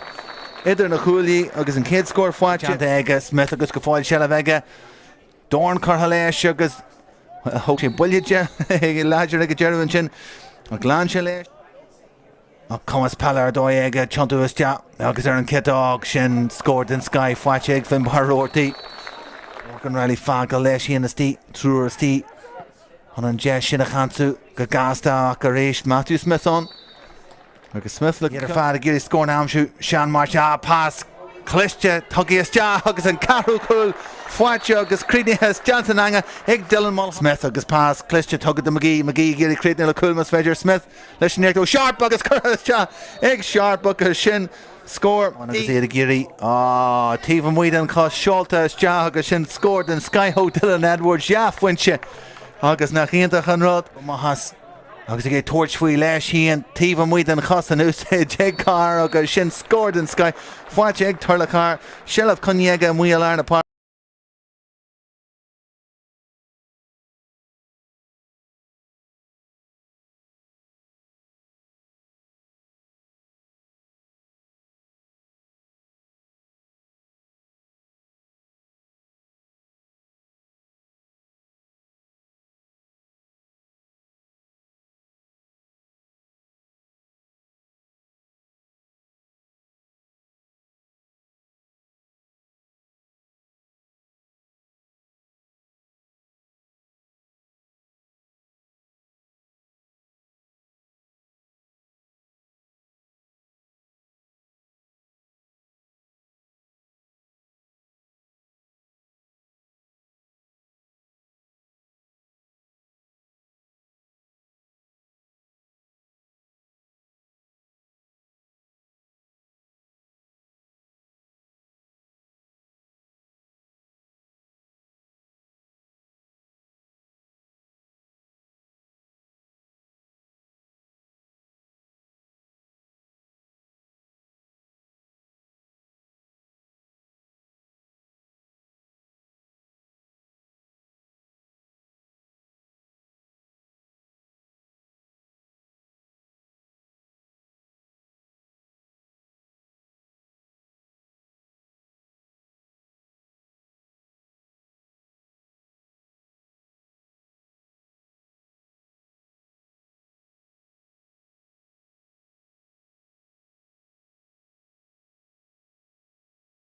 idir na cuaillí agus an chéad scór faighte aige Smith agus go fóill seilbh aige. Dorn curtha leis agus thóg sé buille de láidir ag an deireadh ansin ach lean sé leis. Ach cumas peile ar dóigh aige, tiontú isteach agus ar an chiotóg sin scór den scoith faighte ag Finbarr Roarty. Lorcan Reilly fágtha leis féin istigh, triúr istigh chun an deis sin a cheansú go gasta ach arís Matthew Smith ann. Agus Smith le iad ar fad ag iarraidh scór a aimsiú. Sean Martin, ah, pas cliste tugtha isteach agus an ceathrú cúl faighte agus críochnaithe isteach san eangach ag Dylan Mulholland. Smith agus pas cliste tugtha do McGee. McGee ag iarraidh críochnú le cúl más féidir. Smith leis an iarracht ó Sharp agus curtha isteach ag Sharp agus sin scór. Agus iad ag iarraidh, ah, taobh amuigh den chos seolta isteach agus sin scór den scoith ó Dylan Edwards. Dhá phointe agus nach iontach an rud. Maitheas. Agus ag tabhairt faoi leis féin taobh amuigh den chos in úsáid ag Carr agus sin scór den scoith faighte ag Turlough Carr. Seilbh coinnithe aige amuigh i lár na páirce.